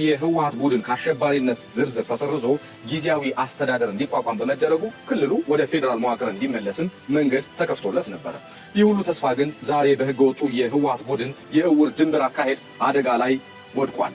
የህወሓት ቡድን ከአሸባሪነት ዝርዝር ተሰርዞ ጊዜያዊ አስተዳደር እንዲቋቋም በመደረጉ ክልሉ ወደ ፌዴራል መዋቅር እንዲመለስም መንገድ ተከፍቶለት ነበረ። ይህ ሁሉ ተስፋ ግን ዛሬ በህገ ወጡ የህወሓት ቡድን የእውር ድንብር አካሄድ አደጋ ላይ ወድቋል።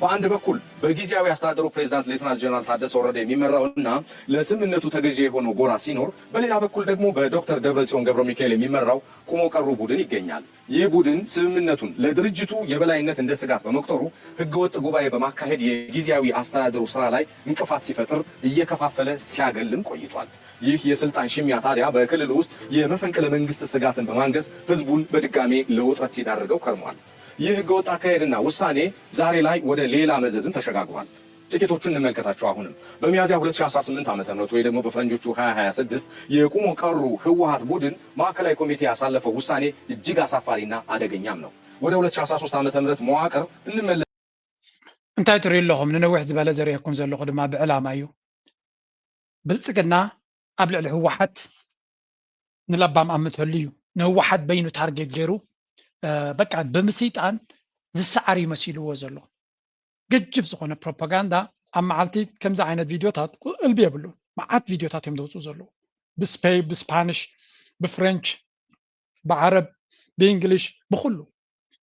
በአንድ በኩል በጊዜያዊ አስተዳደሩ ፕሬዝዳንት ሌተናል ጀነራል ታደሰ ወረደ የሚመራውና ለስምምነቱ ተገዢ የሆነው ጎራ ሲኖር፣ በሌላ በኩል ደግሞ በዶክተር ደብረጽዮን ገብረ ሚካኤል የሚመራው ቁሞ ቀሩ ቡድን ይገኛል። ይህ ቡድን ስምምነቱን ለድርጅቱ የበላይነት እንደ ስጋት በመቁጠሩ ህገወጥ ጉባኤ በማካሄድ የጊዜያዊ አስተዳደሩ ስራ ላይ እንቅፋት ሲፈጥር እየከፋፈለ ሲያገልም ቆይቷል። ይህ የስልጣን ሽሚያ ታዲያ በክልሉ ውስጥ የመፈንቅለ መንግስት ስጋትን በማንገስ ህዝቡን በድጋሜ ለውጥረት ሲዳርገው ከርሟል። ይህ ህገወጥ አካሄድና ውሳኔ ዛሬ ላይ ወደ ሌላ መዘዝም ተሸጋግሯል። ጥቂቶቹን እንመልከታቸው። አሁንም በሚያዝያ ሁለት ሺህ አስራ ስምንት ዓመተ ምህረት ወይ ደግሞ በፈረንጆቹ ሃያ ሃያ ስድስት የቁሞ ቀሩ ህወሓት ቡድን ማዕከላዊ ኮሚቴ ያሳለፈው ውሳኔ እጅግ አሳፋሪና አደገኛም ነው። ወደ ሁለት ሺህ አስራ ሶስት ዓመተ ምህረት መዋቅር እንመለስ። እንታይ ትሪኡ ኣለኹም? ንነዊሕ ዝበለ ዘርእየኩም ዘለኹ ድማ ብዕላማ እዩ። ብልጽግና ኣብ ልዕሊ ህወሓት ንለባም ኣምተሉ እዩ። ንህወሓት በይኑ ታርጌት ገይሩ በቃ ብምስይጣን ዝሰዓር እዩ መሲልዎ ዘሎ። ገጅፍ ዝኾነ ፕሮፓጋንዳ ኣብ መዓልቲ ከምዚ ዓይነት ቪድዮታት እልቢ የብሉ። መዓት ቪድዮታት እዮም ዘውፅኡ ዘለዉ። ብስፔይ፣ ብስፓንሽ፣ ብፍሬንች፣ ብዓረብ፣ ብእንግሊሽ፣ ብኩሉ።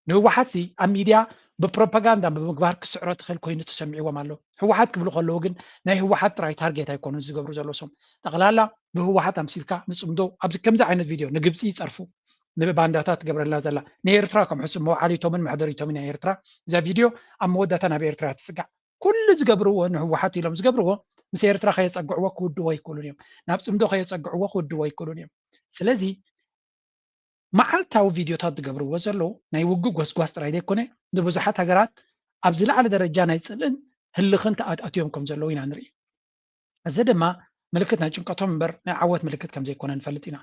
ንህወሓት ሲ ኣብ ሚድያ ብፕሮፓጋንዳ ብምግባር ክስዕሮ ትኽእል ኮይኑ ተሰሚዕዎም ኣሎ። ህወሓት ክብሉ ከለዉ ግን ናይ ህወሓት ጥራይ ታርጌት ኣይኮኑን ዝገብሩ ዘለዉ። ሶም ጠቕላላ ብህወሓት ኣምሲልካ ንፅምዶ ኣብዚ ከምዚ ዓይነት ቪድዮ ንግብፂ ይፀርፉ፣ ንባንዳታት ትገብረላ ዘላ ንኤርትራ ከም ሕሱም መውዓሊቶምን መሕደሪቶምን ናይ ኤርትራ እዛ ቪድዮ ኣብ መወዳእታ ናብ ኤርትራ ትፅጋዕ። ኩሉ ዝገብርዎ ንህወሓት ኢሎም ዝገብርዎ ምስ ኤርትራ ከየፀግዕዎ ክውድዎ ኣይክእሉን እዮም። ናብ ፅምዶ ከየፀግዕዎ ክውድዎ ኣይክእሉን እዮም። ስለዚ መዓልታዊ ቪድዮታት ዝገብርዎ ዘለዉ ናይ ውግእ ጎስጓስ ጥራይ ዘይኮነ ንብዙሓት ሃገራት ኣብ ዝለዓለ ደረጃ ናይ ፅልእን ህልኽን ተኣትዮም ከም ዘለዉ ኢና ንርኢ። እዚ ድማ ምልክት ናይ ጭንቀቶም እምበር ናይ ዓወት ምልክት ከም ዘይኮነ ንፈልጥ ኢና።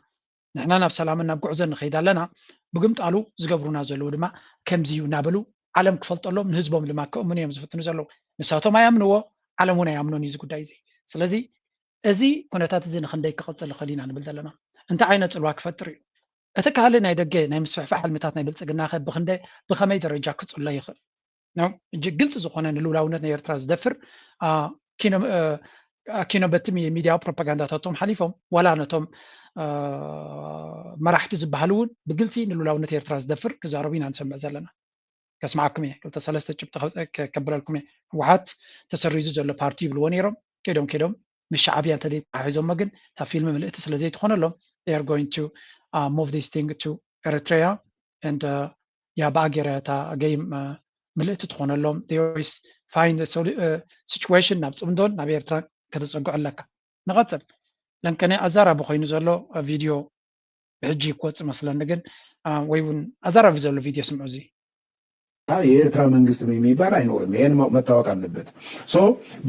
ንሕና ናብ ሰላምን ናብ ጉዕዞን ንኸይድ ኣለና፣ ብግምጣሉ ዝገብሩና ዘለዉ ድማ ከምዚ እዩ እናበሉ ዓለም ክፈልጠሎም ንህዝቦም ድማ ከእምኑ እዮም ዝፍትኑ ዘለዉ። ንሳቶም ኣይኣምንዎ፣ ዓለም እውን ኣይኣምኖን እዩ እዚ ጉዳይ እዚ። ስለዚ እዚ ኩነታት እዚ ንክንደይ ክቕፅል ይኽእል ኢና ንብል ዘለና። እንታይ ዓይነት ፅልዋ ክፈጥር እዩ? እቲ ካልእ ናይ ደገ ናይ ምስፍሕፋሕ ሕልምታት ናይ ብልፅግና ከ ብክንደይ ብኸመይ ደረጃ ክፅሎ ይኽእል? ግልፂ ዝኾነ ንልውላውነት ናይ ኤርትራ ዝደፍር ኪኖ በቲ ሚድያዊ ፕሮፓጋንዳታቶም ሓሊፎም ዋላ ነቶም መራሕቲ ዝበሃሉ እውን ብግልፂ ንልውላውነት ኤርትራ ዝደፍር ክዛረቡ ኢና ንሰምዕ ዘለና። ከስምዓኩም እየ። ክልተ ሰለስተ ጭብጢ ከብረልኩም እየ። ህወሓት ተሰሪዙ ዘሎ ፓርቲ ይብልዎ ነይሮም። ከይዶም ከይዶም ምስ ሻዕብያ እንተ ተተሓሒዞሞ ግን እታ ፊልም ምልእቲ ስለ ዘይትኾነሎም they are going to move this thing to Eritrea and ያባኣ ገይረ እታ ገይም ምልእቲ ትኾነሎም። They always find situation ናብ ፅምዶን ናብ ኤርትራ ከተፀግዑ ኣለካ። ንቐፅል። ለንከነ ኣዛራቢ ኮይኑ ዘሎ ቪድዮ ብሕጂ ክወፅእ መስለኒ ግን ወይ እውን ኣዛራቢ ዘሎ ቪድዮ ስምዑ። እዚ የኤርትራ መንግስት የሚባል አይኖርም። ይሄን መታወቅ አለበት። So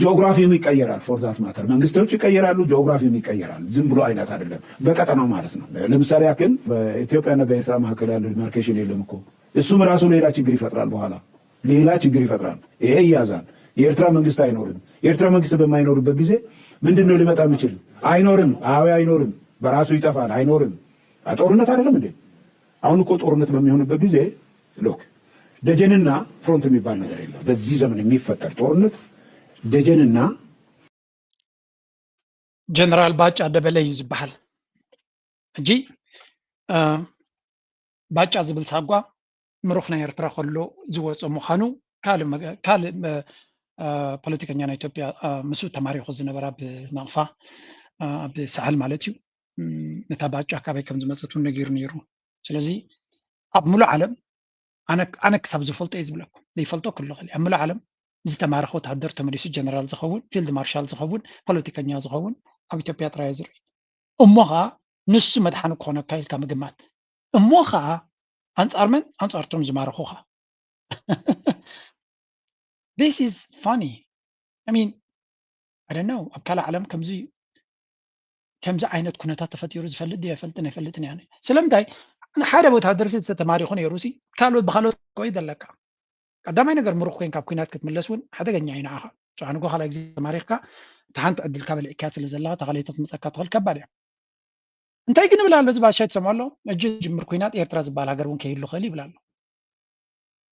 geography ው ይቀየራል። For that matter መንግስቶች ይቀየራሉ፣ geography ም ይቀየራል። ዝም ብሎ አይነት አይደለም፣ በቀጠናው ማለት ነው። ለምሳሌ ያክል በኢትዮጵያና በኤርትራ መካከል ያለው demarcation የለም እኮ። እሱም ራሱ ሌላ ችግር ይፈጥራል። በኋላ ሌላ ችግር ይፈጥራል። ይሄ ይያዛል። የኤርትራ መንግስት አይኖርም። የኤርትራ መንግስት በማይኖርበት ጊዜ ምንድን ነው ሊመጣ የሚችል? አይኖርም። አዎ አይኖርም። በራሱ ይጠፋል። አይኖርም። ጦርነት አይደለም እንዴ? አሁን እኮ ጦርነት በሚሆንበት ጊዜ look ደጀንና front የሚባል ነገር የለም። በዚህ ዘመን የሚፈጠር ጦርነት ደጀንና ጀነራል ባጫ ደበለ እዩ ዝበሃል። ሕጂ ባጫ ዝብል ሳጓ ምሩኽ ናይ ኤርትራ ከሎ ዝወፀ ምዃኑ ካልእ ፖለቲከኛ ናይ ኢትዮጵያ ምስኡ ተማሪኹ ዝነበረ ኣብ ናቕፋ ኣብ ሳሕል ማለት እዩ። ነታ ባጫ ካበይ ከም ዝመፀት እውን ነጊሩ ነይሩ። ስለዚ ኣብ ሙሉእ ዓለም ኣነ ክሳብ ዝፈልጦ እየ ዝብለኩም፣ ዘይፈልጦ ክህሉ ይኽእል እዩ። ኣብ ሙሉእ ዓለም ዝተማረኸ ወታደር ተመሊሱ ጀነራል ዝኸውን፣ ፊልድ ማርሻል ዝኸውን፣ ፖለቲከኛ ዝኸውን ኣብ ኢትዮጵያ ጥራይ እየ ዝርኢ። እሞ ኸዓ ንሱ መድሓኒ ክኾነካ ኢልካ ምግማት። እሞ ኸዓ ኣንፃር መን? ኣንፃር እቶም ዝማረኹኻ። This is funny. I mean, I don't know. ኣብ ካልእ ዓለም ከምዚ ከምዚ ዓይነት ኩነታት ተፈጢሩ ዝፈልጥ ድየ? ኣይፈልጥን ኣይፈልጥን እያ። ስለምንታይ ሓደ ወታደር ሲ ተማሪኹ ነይሩ ሲ ካልኦት ብካልኦት ኮይ ዘለካ ቀዳማይ ነገር ምሩኽ ኮይንካ ኣብ ኩናት ክትምለስ እውን ሓደገኛ እዩ ንዓኻ። ጽባሕ ንጎ ካልኣይ ግዜ ተማሪኽካ እታ ሓንቲ ዕድልካ በሊዕካ ስለ ዘለኻ እታ ካልኣይቲ ክትመጸካ ትኽእል ከባድ እያ። እንታይ ግን ይብል ኣሎ እዚ ባሻይ ትሰምዖ ኣሎ? እጂ ዝጅምር ኩናት ኤርትራ ዝበሃል ሃገር እውን ከይህሉ ይኽእል ይብል ኣሎ።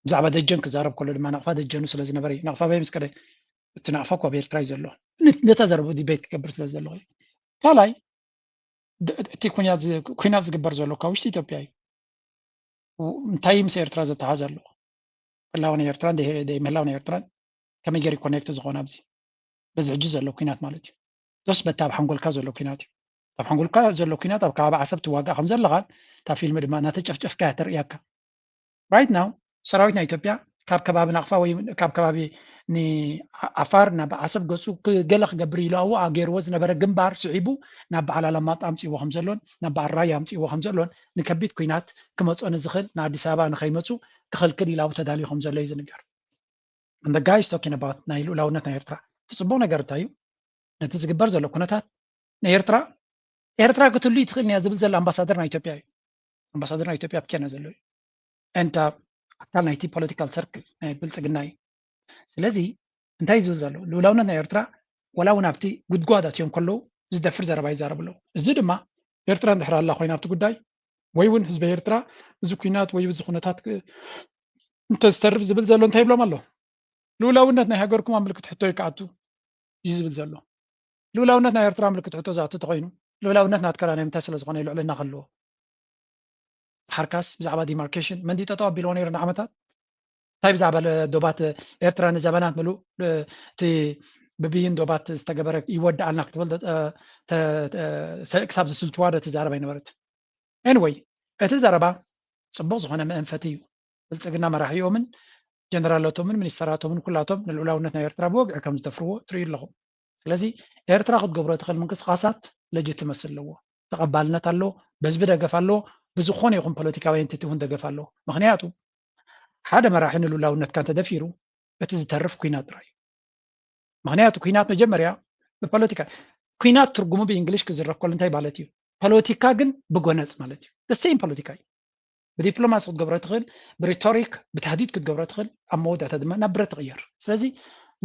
ብዛዕባ ደጀን ክዛረብ ከሎ ድማ ናቕፋ ደጀኑ ስለ ዝነበረ እዩ። ናቕፋ በይ ምስ ከደ እቲ ናቕፋ እኮ ኣብ ኤርትራ እዩ ዘሎ። ን- ነታ ዘረቡ ዲቤት ክገብር ስለ ዘለኹ እዩ። ካልኣይ ድ- እቲ ኩናት ዝ- ኩናት ዝግበር ዘሎ ካብ ውሽጢ ኢትዮጵያ እዩ። እንታይ ምስ ኤርትራ ዘተሓዝ ኣሎ? ህላወ ናይ ኤርትራን ደይ- ደይ ምህላው ናይ ኤርትራን ከመይ ገይሩ ኮኔክት ዝኾነ ኣብዚ በዚ ሕጂ ዘሎ ኩናት ማለት እዩ። ስ በታ ኣብ ሓንጎልካ ዘሎ ኩናት እዩ። ኣብ ሓንጎልካ ዘሎ ኩናት ኣብ ከባቢ ዓሰብ ትዋጋእ ከም ዘለኻን እታ ፊልም ድማ እናተጨፍጨፍካ እያ ተርእያካ። Right now ሰራዊት ናይ ኢትዮጵያ ካብ ከባቢ ናቕፋ ወይ ካብ ከባቢ ንዓፋር ናብ ዓሰብ ገፁ ክ- ገለ ክገብር ኢሉ ኣብኡ ገይርዎ ዝነበረ ግንባር ስዒቡ ናብ በዓል ኣላማጣ ኣምፅእዎ ከም ዘሎን ናብ በዓል ራያ ኣምፅእዎ ከም ዘሎን ንከቢድ ኩናት ክመፆ ንዝኽእል ንኣዲስ ኣበባ ንኸይመፁ ክኽልክል ኢሉ ኣብኡ ተዳልዩ ከም ዘሎ እዩ ዝንገር። And the guy is talking about ናይ ልኡላውነት ናይ ኤርትራ። እቲ ፅቡቅ ነገር እንታይ እዩ? ነቲ ዝግበር ዘሎ ኩነታት ንኤርትራ ኤርትራ ክትህሉ ትኽእል እያ ዝብል ዘሎ ኣምባሳደር ናይ ኢትዮጵያ እዩ። ኣምባሳደር ናይ ኢትዮጵያ ኣብ ኬንያ ዘሎ እዩ። እንተ ኣካል ናይቲ ፖለቲካል ሰርክል ናይ ብልፅግና እዩ። ስለዚ እንታይ እዩ ዝብል ዘሎ? ልኡላውነት ናይ ኤርትራ ዋላ እውን ኣብቲ ጉድጓድ ኣትዮም ከለዉ ዝደፍር ዘረባ ይዛረቡ ኣለዉ። እዚ ድማ ኤርትራ እንድሕር ኣላ ኮይና ኣብቲ ጉዳይ ወይ እውን ህዝቢ ኤርትራ እዚ ኩናት ወይ እዚ ኩነታት ክ- እንተዝተርፍ ዝብል ዘሎ እንታይ ይብሎም ኣሎ? ልኡላውነት ናይ ሃገርኩም ኣብ ምልክት ሕቶ ይከኣቱ እዩ ዝብል ዘሎ። ልኡላውነት ናይ ኤርትራ ምልክት ሕቶ ዝኣቱ ተኮይኑ ልኡላውነት ናትካ ናይ ምንታይ ስለ ዝኾነ እዩ ልዕልና ከለዎ ሓርካስ ብዛዕባ ዲማርኬሽን መንዲ ጠጠው ኣቢልዎ ነይሩ ንዓመታት። እንታይ ብዛዕባ ለ- ዶባት ኤርትራ ንዘበናት ምሉእ እ፣ እቲ ብብይን ዶባት ዝተገበረ ይወድኣልና ክትብል ተ- ተ- ተ- ሰ- ክሳብ ዝስልችዋ ዶ ትዛረብ ኣይነበረት። Anyway እቲ ዘረባ ፅቡቅ ዝኾነ መእንፈት እዩ። ብልፅግና መራሒኦምን ጀነራላቶምን ሚኒስተራቶምን ኩላቶም ንልዑላውነት ናይ ኤርትራ ብወግዒ ከም ዝደፍርዎ ትርእዩ ኣለኹም። ስለዚ ኤርትራ ክትገብሮ ትኽእል ምንቅስቃሳት ለጅትመሲ ኣለዎ፣ ተቐባልነት ኣለዎ፣ በህዝቢ ደገፍ ኣለዎ፣ ብዝኾነ ይኹን ፖለቲካዊ ኤንቲቲ እውን ደገፍ ኣለዎ። ምክንያቱ ሓደ መራሒ ንልዑላውነትካ እንተደፊሩ እቲ ዝተርፍ ኩናት ጥራይ እዩ። ምክንያቱ ኩናት መጀመርያ ብፖለቲካ ኩናት ትርጉሙ ብእንግሊሽ ክዝረብ ከሎ እንታይ ማለት እዩ? ፖለቲካ ግን ብጎነፅ ማለት እዩ። ሴም ፖለቲካ እዩ። ብዲፕሎማሲ ክትገብሮ ትኽእል፣ ብሪቶሪክ ብታህዲድ ክትገብሮ ትኽእል፣ ኣብ መወዳእታ ድማ ናብ ብረት ትቕየር። ስለዚ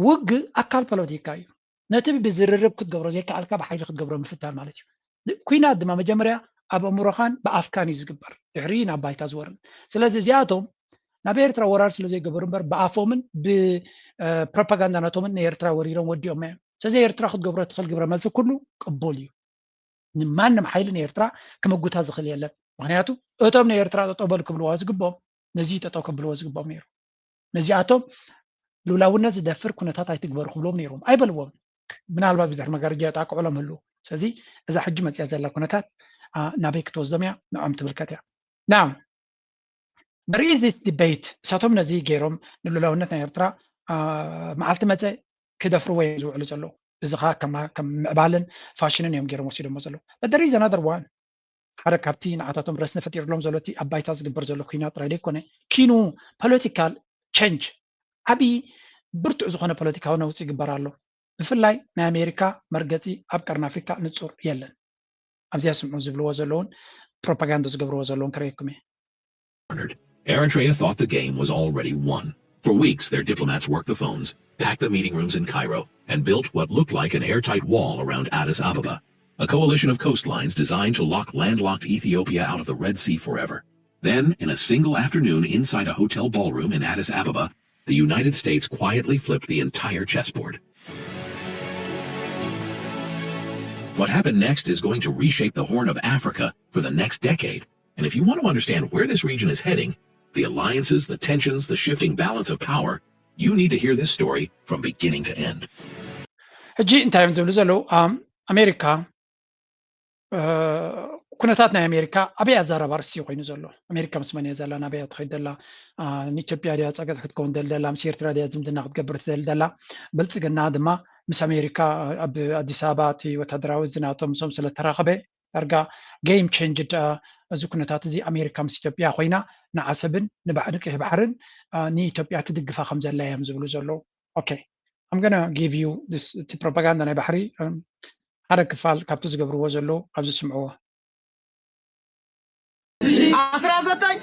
ውግእ ኣካል ፖለቲካ እዩ። ነቲ ብዝርርብ ክትገብሮ ዘይከኣልካ ብሓይሊ ክትገብሮ ምፍታን ማለት እዩ። ኩናት ድማ መጀመርያ ኣብ ኣእምሮኻን ብኣፍካን እዩ ዝግበር፣ ድሕሪ ናብ ባይታ ዝወርድ። ስለዚ እዚኣቶም ናብ ኤርትራ ወራር ስለ ዘይገበሩ እምበር ብኣፎምን ብፕሮፓጋንዳ ናቶምን ንኤርትራ ወሪሮም ወዲኦም እዮም። ስለዚ ኤርትራ ክትገብሮ ትኽእል ግብረ መልሲ ኩሉ ቅቡል እዩ። ንማንም ሓይሊ ንኤርትራ ክምጉታ ዝኽእል የለን። ምክንያቱ እቶም ንኤርትራ ጠጠው በል ክብልዋ ዝግብኦም ነዚ ጠጠው ከብልዎ ዝግብኦም ነይሩ። ነዚኣቶም ልውላውነት ዝደፍር ኩነታት ኣይትግበሩ ክብልዎም ነይሮም ኣይበልዎም። ምናልባት ብድሕሪ መጋረጃ የጣቅዑሎም ህሉ። ስለዚ እዛ ሕጂ መፅያ ዘላ ኩነታት ናበይ ክትወስዶም እያ ንዖም ትምልከት እያ። Now there is this debate። እሳቶም ነዚ ገይሮም ንልውላውነት ናይ ኤርትራ መዓልቲ መፀ ክደፍርዎ እዮም ዝውዕሉ ዘለዉ። እዚ ከዓ ከም ምዕባልን ፋሽንን እዮም ገይሮም ወሲዶሞ ዘለዉ። But there is another one። ሓደ ካብቲ ንዓታቶም ረስኒ ፈጢርሎም ዘሎ እቲ ኣብ ባይታ ዝግበር ዘሎ ኩናት ጥራይ ዘይኮነ ኪኑ ፖለቲካል ቸንጅ ዓብዪ ብርቱዕ ዝኾነ ፖለቲካዊ ነውፂ ይግበር ኣሎ። ብፍላይ ናይ ኣሜሪካ መርገፂ ኣብ ቀርኒ ኣፍሪካ ንፁር የለን። ኣብዚኣ ስምዑ ዝብልዎ ዘለውን ፕሮፓጋንዳ ዝገብርዎ ዘለውን ክረየኩም እየ። Eritrea thought the game was already won. For weeks, their diplomats worked the phones, packed the meeting rooms in Cairo, and built what looked like an airtight wall around Addis Ababa, a coalition of coastlines designed to lock landlocked Ethiopia out of the Red Sea forever. Then, in a single afternoon inside a hotel ballroom in Addis Ababa, the United States quietly flipped the entire chessboard. What happened next is going to reshape the Horn of Africa for the next decade. And if you want to understand where this region is heading, the alliances, the tensions, the shifting balance of power, you need to hear this story from beginning to end. ሕጂ እንታይ እዮም ዝብሉ ዘለዉ? ኣሜሪካ ኩነታት ናይ ኣሜሪካ ኣበይ ኣዛራቢ ኣርእስቲ ኮይኑ ዘሎ? ኣሜሪካ ምስ መን እያ ዘላ? ናበይ እያ ትኸይድ ዘላ? ንኢትዮጵያ ድያ ፀገጥ ክትከውን ደል ደላ? ምስ ኤርትራ ድያ ዝምድና ክትገብር ትደል ደላ? ብልፅግና ድማ ምስ ኣሜሪካ ኣብ ኣዲስ ኣበባ እቲ ወታደራዊ ዝናቶም ምስኦም ስለተራኸበ ዳርጋ ጌም ቼንጅድ እዚ ኩነታት እዚ ኣሜሪካ ምስ ኢትዮጵያ ኮይና ንዓሰብን ንቀይሕ ባሕርን ንኢትዮጵያ ትድግፋ ከም ዘላ እዮም ዝብሉ ዘለዉ። Okay, I'm gonna give you this እቲ ፕሮፓጋንዳ ናይ ባሕሪ ሓደ ክፋል ካብቲ ዝገብርዎ ዘለዉ ኣብዚ ስምዕዎ። አስራ ዘጠኝ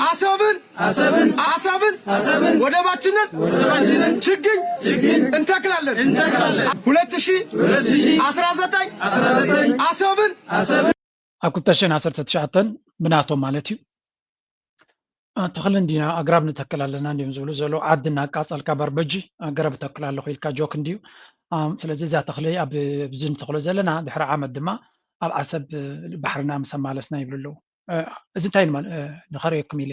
አሰብን አሰብን አሰብን ወደባችንን ችግኝ እንተክላለን። ሁለት ሺህ አስራ ዘጠኝ አሰብን ኣብ ክልተ ሽሕን ዓሰርተ ትሽዓተን ብናቶም ማለት እዩ። ተኽሊ እንዲና ኣግራብ ንተክል ኣለና እንዲዮም ዝብሉ ዘለዉ። ዓዲ እናቃጸልካ በርበጂ ገረብ እተክል ኣለኹ ኢልካ ጆክ እንድዩ። ስለዚ እዛ ተኽሊ ኣብዚ ንተኽሎ ዘለና ድሕሪ ዓመት ድማ ኣብ ዓሰብ ባሕርና ምስ ኣማለስና ይብሉ ኣለዉ። እዚ እንታይ ንኸርእየኩም ኢለ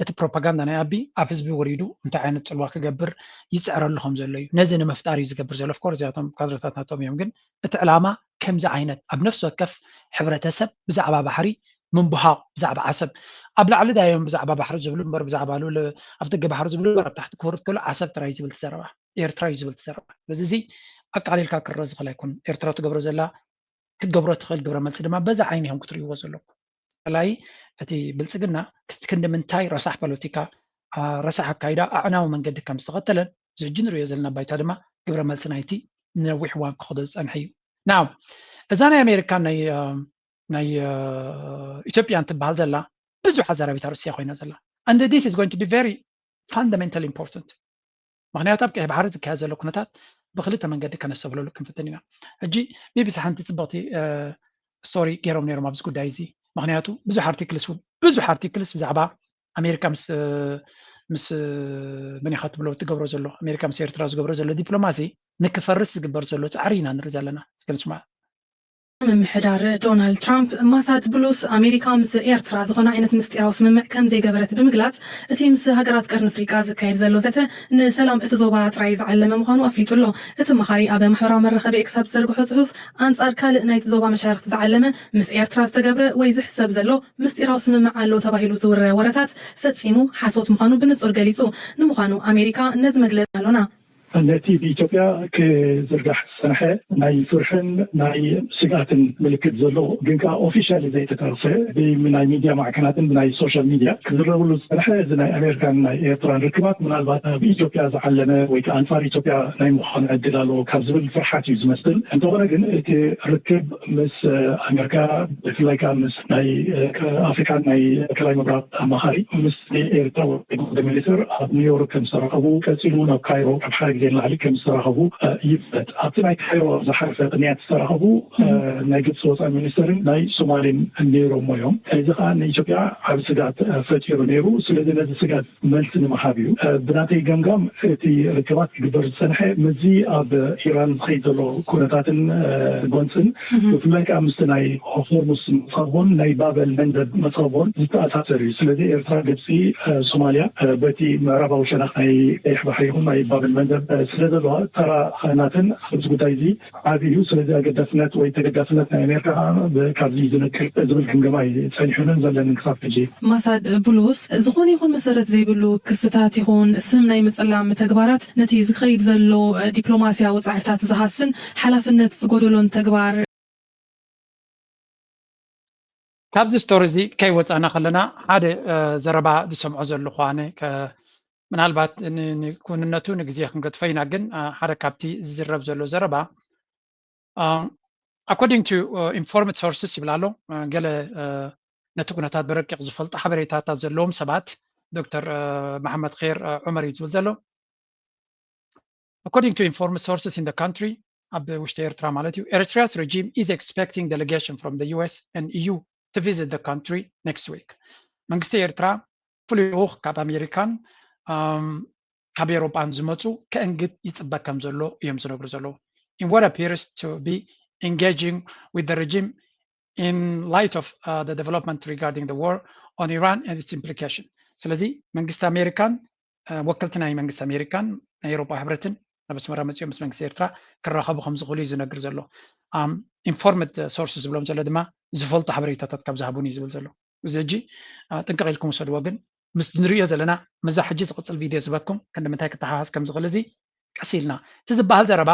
እቲ ፕሮፓጋንዳ ናይ ኣቢ ኣብ ህዝቢ ወሪዱ እንታይ ዓይነት ጽልዋ ክገብር ይጽዕረሉ ከም ዘሎ እዩ። ነዚ ንምፍጣር እዩ ዝገብር ዘሎ። ኦፍኮርስ እዚኣቶም ካድረታት ናቶም እዮም፣ ግን እቲ ዕላማ ከምዚ ዓይነት ኣብ ነፍሲ ወከፍ ሕብረተሰብ ብዛዕባ ባሕሪ ምንብሃቕ፣ ብዛዕባ ዓሰብ ኣብ ላዕሊ ዳዮም ብዛዕባ ባሕሪ ዝብሉ እምበር ብዛዕባ ልኡል ኣብ ደገ ባሕሪ ዝብሉ እምበር ኣብ ታሕቲ ክወርድ ከሎ ዓሰብ ጥራይ ዝብል ትዘረባ፣ ኤርትራ እዩ ዝብል ትዘረባ። ስለዚ እዚ ኣቃሊልካ ክረአ ዝኽእል ኣይኮን። ኤርትራ ትገብሮ ዘላ ክትገብሮ ትኽእል ግብረ መልሲ ድማ በዛ ዓይኒ እዮም ክትርእይዎ ዘለኩም። ካልኣይ እቲ ብልጽግና ክስቲ ክንዲ ምንታይ ረሳሕ ፖለቲካ፣ ረሳሕ ኣካይዳ ኣዕናዊ መንገዲ ከም ዝተኸተለን እዚ ሕጂ ንርእዮ ዘለና ባይታ ድማ ግብረ መልሲ ናይቲ ንነዊሕ እዋን ክኸዶ ዝጸንሐ እዩ። ናው እዛ ናይ ኣሜሪካን ናይ ናይ ኢትዮጵያን ትበሃል ዘላ ብዙሕ ኣዛራቢት ኣርእስቲ እያ ኮይና ዘላ። And this is going to be very fundamental important. ምክንያቱ ኣብ ቀይሕ ባሕሪ ዝካየድ ዘሎ ኩነታት ብክልተ መንገዲ ከነስተብህለሉ ክንፍትን ኢና። ሕጂ ቢቢሲ ሓንቲ ጽብቕቲ ስቶሪ ገይሮም ነይሮም ኣብዚ ጉዳይ እዚ። ምክንያቱ ብዙሕ ኣርቲክልስ ብዙሕ ኣርቲክልስ ብዛዕባ ኣሜሪካ ምስ ምስ መን ኢኻ ትብሎ ትገብሮ ዘሎ ኣሜሪካ ምስ ኤርትራ ዝገብሮ ዘሎ ዲፕሎማሲ ንክፈርስ ዝግበር ዘሎ ጻዕሪ ኢና ንርኢ ዘለና። እስከ ንስማዕ። ምምሕዳር ዶናልድ ትራምፕ ማሳድ ብሉስ ኣሜሪካ ምስ ኤርትራ ዝኾነ ዓይነት ምስጢራዊ ስምምዕ ከም ዘይገበረት ብምግላጽ፣ እቲ ምስ ሃገራት ቀርኒ ኣፍሪቃ ዝካየድ ዘሎ ዘተ ንሰላም እቲ ዞባ ጥራይ ዝዓለመ ምዃኑ ኣፍሊጡ ኣሎ። እቲ ኣማኻሪ ኣብ ማሕበራዊ መራኸቢ ኤክስ ኣብ ዝዘርግሖ ጽሑፍ፣ ኣንጻር ካልእ ናይቲ ዞባ መሻርኽቲ ዝዓለመ ምስ ኤርትራ ዝተገብረ ወይ ዝሕሰብ ዘሎ ምስጢራዊ ስምምዕ ኣሎ ተባሂሉ ዝውረ ወረታት ፈጺሙ ሓሶት ምዃኑ ብንጹር ገሊጹ። ንምዃኑ ኣሜሪካ ነዚ መግለጺ ኣሎና። ነቲ ብኢትዮጵያ ክዝርጋሕ ዝጸንሐ ናይ ፍርሕን ናይ ስግኣትን ምልክት ዘለዎ ግን ከኣ ኦፊሻሊ ዘይተጠቕሰ ብናይ ሚድያ ማዕከናትን ብናይ ሶሻል ሚድያ ክዝረበሉ ዝጸንሐ እዚ ናይ ኣሜሪካን ናይ ኤርትራን ርክባት ምናልባት ብኢትዮጵያ ዝዓለመ ወይ ከኣ ኣንጻር ኢትዮጵያ ናይ ምዃን ዕድል ኣለዎ ካብ ዝብል ፍርሓት እዩ ዝመስል። እንተኾነ ግን እቲ ርክብ ምስ ኣሜሪካ ብፍላይ ከኣ ምስ ናይ ኣፍሪካን ናይ ማእከላይ ምብራቕ ኣማኻሪ ምስ ኤርትራ ጉዳይ ሚኒስትር ኣብ ኒውዮርክ ከም ዝተራኸቡ ቀፂሉ ናብ ካይሮ ካብ ሓደ ግዜ ንላዕሊ ከም ዝተራኸቡ ይፍለጥ። ኣብቲ ናይ ካይሮ ዝሓለፈ ቅንያት ዝተራኸቡ ናይ ግብፂ ወፃኢ ሚኒስትርን ናይ ሶማሌን ነይሮሞ እዮም። እዚ ከዓ ንኢትዮጵያ ዓብ ስጋት ፈጢሩ ነይሩ። ስለዚ ነዚ ስጋት መልሲ ንምሃብ እዩ። ብናተይ ገምጋም እቲ ርክባት ክግበር ዝፀንሐ ምስዚ ኣብ ኢራን ዝኸይድ ዘሎ ኩነታትን ጎንፅን ብፍላይ ከዓ ምስቲ ናይ ሆርሙስ መፅኸቦን ናይ ባበል መንደብ መፅኸቦን ዝተኣሳሰር እዩ። ስለዚ ኤርትራ፣ ግብፂ፣ ሶማልያ በቲ ምዕራባዊ ሸነኽ ናይ ቀይሕ ባሕሪ ይኹን ናይ ባበል መንደብ ስለዘለዋ ተራ ናተን ኣብዚ ጉዳይ እዚ ዓቢ እዩ። ስለዚ ኣገዳስነት ወይ ተገዳስነት ናይ ኣሜሪካ ካብዚ ዝነቅል ዝብል ግምገማ እዩ ጸኒሑንን ዘለንን ክሳብ ሕጂ። ማሳድ ቡሉስ ዝኾነ ይኹን መሰረት ዘይብሉ ክስታት ይኹን ስም ናይ ምጽላም ተግባራት ነቲ ዝኸይድ ዘሎ ዲፕሎማስያዊ ጻዕርታት ዝሃስን ሓላፍነት ዝጎደሎን ተግባር ካብዚ ስቶሪ እዚ ከይወፃና ከለና ሓደ ዘረባ ዝሰምዖ ዘለኹ ኣነ ምናልባት ንክውንነቱ ንግዜ ክንገድፎ ኢና፣ ግን ሓደ ካብቲ ዝዝረብ ዘሎ ዘረባ according to informed sources ይብል ኣሎ። ገለ ነቲ ኩነታት ብረቂቕ ዝፈልጡ ሓበሬታታት ዘለዎም ሰባት ዶክተር መሓመድ ር ዑመር እዩ ዝብል ዘሎ። According to informed sources in the country, ኣብ ውሽጢ ኤርትራ ማለት እዩ፣ Eritrea's regime is expecting delegation from the U S and E U to visit the country next week. መንግስቲ ኤርትራ ፍሉይ ልኡኽ ካብ ኣሜሪካን ካብ ኤሮጳን ዝመፁ ከእንግድ ይፅበ ከም ዘሎ እዮም ዝነግሩ ዘለዉ። In what appears to be engaging with the regime in light of uh, the development regarding the war on Iran and its implication. ስለዚ መንግስቲ ኣሜሪካን ወከልቲ ናይ መንግስቲ ኣሜሪካን ናይ ኤሮጳ ሕብረትን ናብ ኣስመራ መፂኦም ምስ መንግስቲ ኤርትራ ክራኸቡ ከም ዝኽእሉ እዩ ዝነግር ዘሎ። ኢንፎርምድ ሶርስ ዝብሎም ዘሎ ድማ ዝፈልጡ ሓበሬታታት ካብ ዝሃቡን እዩ ዝብል ዘሎ። እዚ ሕጂ ጥንቅቕ ኢልኩም ውሰድዎ። ግን ምስ ንሪኦ ዘለና ምዛ ሕጂ ዝቕፅል ቪድዮ ዝበኩም ክንዲ ምንታይ ክተሓሓዝ ከም ዝኽእል እዚ ቀስ ኢልና እቲ ዝበሃል ዘረባ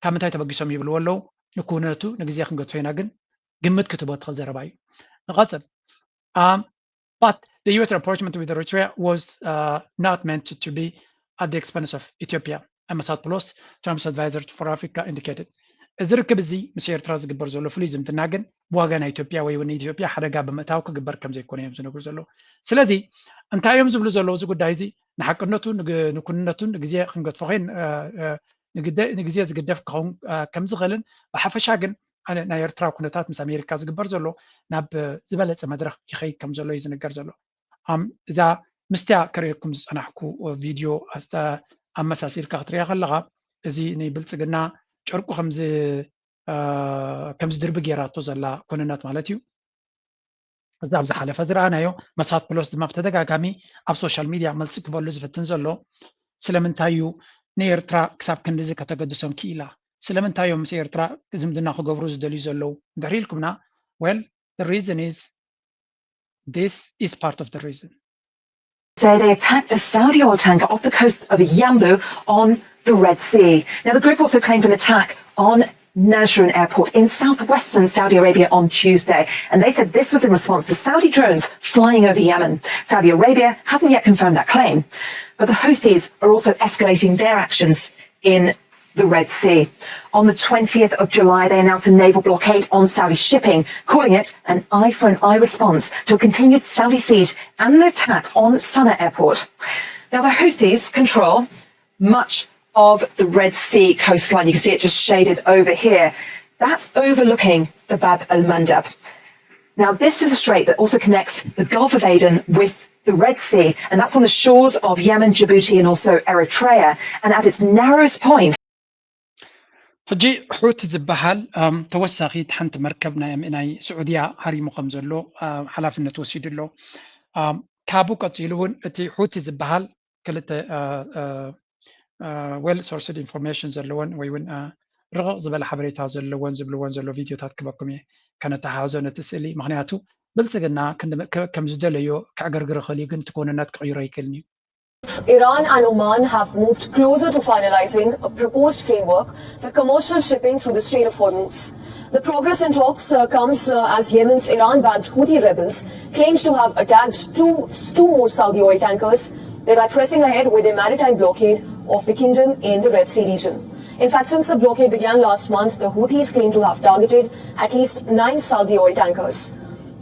ካብ ምንታይ ተበጊሶም ይብልዎ ኣለዉ። ንክውነቱ ንግዜ ክንገድፎ ኢና፣ ግን ግምት ክትቦ ትኽእል ዘረባ እዩ። ንቐፅል። But the U S rapprochement with Eritrea was uh, not meant to, to be at the expense of Ethiopia, Masad Boulos, Trump's advisor for Africa, indicated. እዚ ርክብ እዚ ምስ ኤርትራ ዝግበር ዘሎ ፍሉይ ዝምድና ግን ብዋጋ ናይ ኢትዮጵያ ወይ እውን ኢትዮጵያ ሓደጋ ብምእታው ክግበር ከም ዘይኮነ እዮም ዝነግሩ ዘለዉ። ስለዚ እንታይ እዮም ዝብሉ ዘለዉ? እዚ ጉዳይ እዚ ንሓቅነቱ ንኩንነቱን ንግዜ ክንገድፎ ንግዜ ዝግደፍ ክኸውን ከም ዝኽእልን ብሓፈሻ ግን ናይ ኤርትራ ኩነታት ምስ ኣሜሪካ ዝግበር ዘሎ ናብ ዝበለፀ መድረክ ይኸይድ ከም ዘሎ እዩ ዝንገር ዘሎ። እዛ ምስቲያ ክርእየኩም ዝጸናሕኩ ቪድዮ ኣመሳሲልካ ክትሪያ ከለኻ፣ እዚ ንብልጽግና ጨርቁ ከምዚ ከምዚ ድርቢ ገይራቶ ዘላ ኩንነት ማለት እዩ። እዚ ኣብ ዝሓለፈ ዝረኣናዮ፣ መሳት ፕሎስ ድማ ብተደጋጋሚ ኣብ ሶሻል ሚድያ መልሲ ክበሉ ዝፍትን ዘሎ ስለምንታይ እዩ ንኤርትራ ክሳብ ክንድዚ ከተገድሶም ክኢላ? ስለምንታይ እዮም ምስ ኤርትራ ዝምድና ክገብሩ ዝደልዩ ዘለዉ እንድሕር ኢልኩምና፣ well, the reason is, this is part of the reason. Say they attacked a Saudi oil tanker off the coast of Yanbu on the Red Sea. Now, the group also claimed an attack on Najran Airport in southwestern Saudi Arabia on Tuesday, and they said this was in response to Saudi drones flying over Yemen. Saudi Arabia hasn't yet confirmed that claim, but the Houthis are also escalating their actions in the Red Sea. On the twentieth of July, they announced a naval blockade on Saudi shipping, calling it an eye for an eye response to a continued Saudi siege and an attack on Sana'a airport. Now, the Houthis control much of the Red Sea coastline. You can see it just shaded over here. That's overlooking the Bab el Mandab. Now, this is a strait that also connects the Gulf of Aden with the Red Sea, and that's on the shores of Yemen, Djibouti, and also Eritrea. And at its narrowest point, ሕጂ ሑቲ ዝበሃል ተወሳኺ ሓንቲ መርከብ ናይ ስዑድያ ሃሪሙ ከም ዘሎ ሓላፍነት ወሲዱ ኣሎ። ካብኡ ቀፂሉ እውን እቲ ሑቲ ዝበሃል ክልተ well sourced information ዘለወን ወይ እውን ርቕቕ ዝበለ ሓበሬታ ዘለወን ዝብልወን ዘሎ ቪድዮታት ክበኩም እየ ከነተሓሕዞ ነቲ ስእሊ። ምክንያቱ ብልፅግና ከም ዝደለዮ ከዕገርግር ይኽእል እዩ፣ ግን እቲ ኮንነት ክቕይሮ ኣይክእልን እዩ። Iran and Oman have moved closer to finalizing a proposed framework for commercial shipping through the Strait of Hormuz. The progress in talks uh, comes uh, as Yemen's Iran-backed Houthi rebels claimed to have attacked two, two more Saudi oil tankers, thereby pressing ahead with a maritime blockade of the kingdom in the Red Sea region. In fact, since the blockade began last month, the Houthis claim to have targeted at least nine Saudi oil tankers.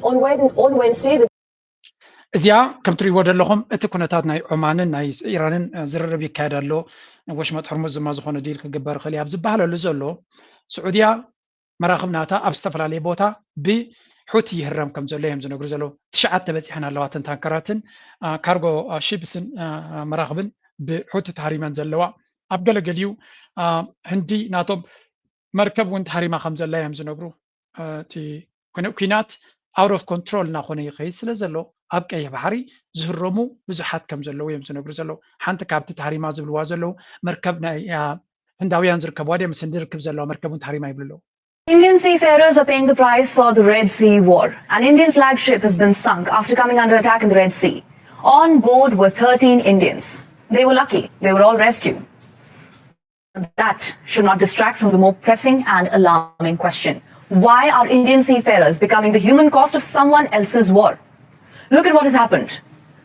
On, Wed- on Wednesday, the እዚኣ ከም ትሪእዎ ዘለኹም እቲ ኩነታት ናይ ዑማንን ናይ ኢራንን ዝርርብ ይካየድ ኣሎ። ወሽመጥ ሕርሙዝ ድማ ዝኾነ ዲል ክግበር ይኽእል እዩ ኣብ ዝበሃለሉ ዘሎ፣ ስዑድያ መራኽብ ናታ ኣብ ዝተፈላለየ ቦታ ብሑቲ ይህረም ከም ዘሎ እዮም ዝነግሩ ዘለዉ። ትሽዓተ በፂሐን ኣለዋ እተን ታንከራትን ካርጎ ሺፕስን መራኽብን ብሑቲ ተሃሪመን ዘለዋ። ኣብ ገለገሊኡ ህንዲ ናቶም መርከብ እውን ተሃሪማ ከም ዘላ እዮም ዝነግሩ። እቲ ኩናት out of control እናኾነ ይኸይድ ስለ ዘሎ ኣብ ቀይሕ ባሕሪ ዝህረሙ ብዙሓት ከም ዘለዉ እዮም ዝነግሩ ዘለዉ። ሓንቲ ካብቲ ተሃሪማ ዝብልዋ ዘለዉ መርከብ ናይ ህንዳውያን ዝርከብዋ ድያ ምስ ህንዲ ርክብ ዘለዋ መርከብ እውን ተሃሪማ ይብሉ ኣለዉ። Indian seafarers are paying the price for the Red Sea war. An Indian flag ship has been sunk after coming under attack in the Red Sea. On board were thirteen Indians. They were lucky. They were all rescued. That should not distract from the more pressing and alarming question. Why are Indian seafarers becoming the human cost of someone else's war? Look at what has happened.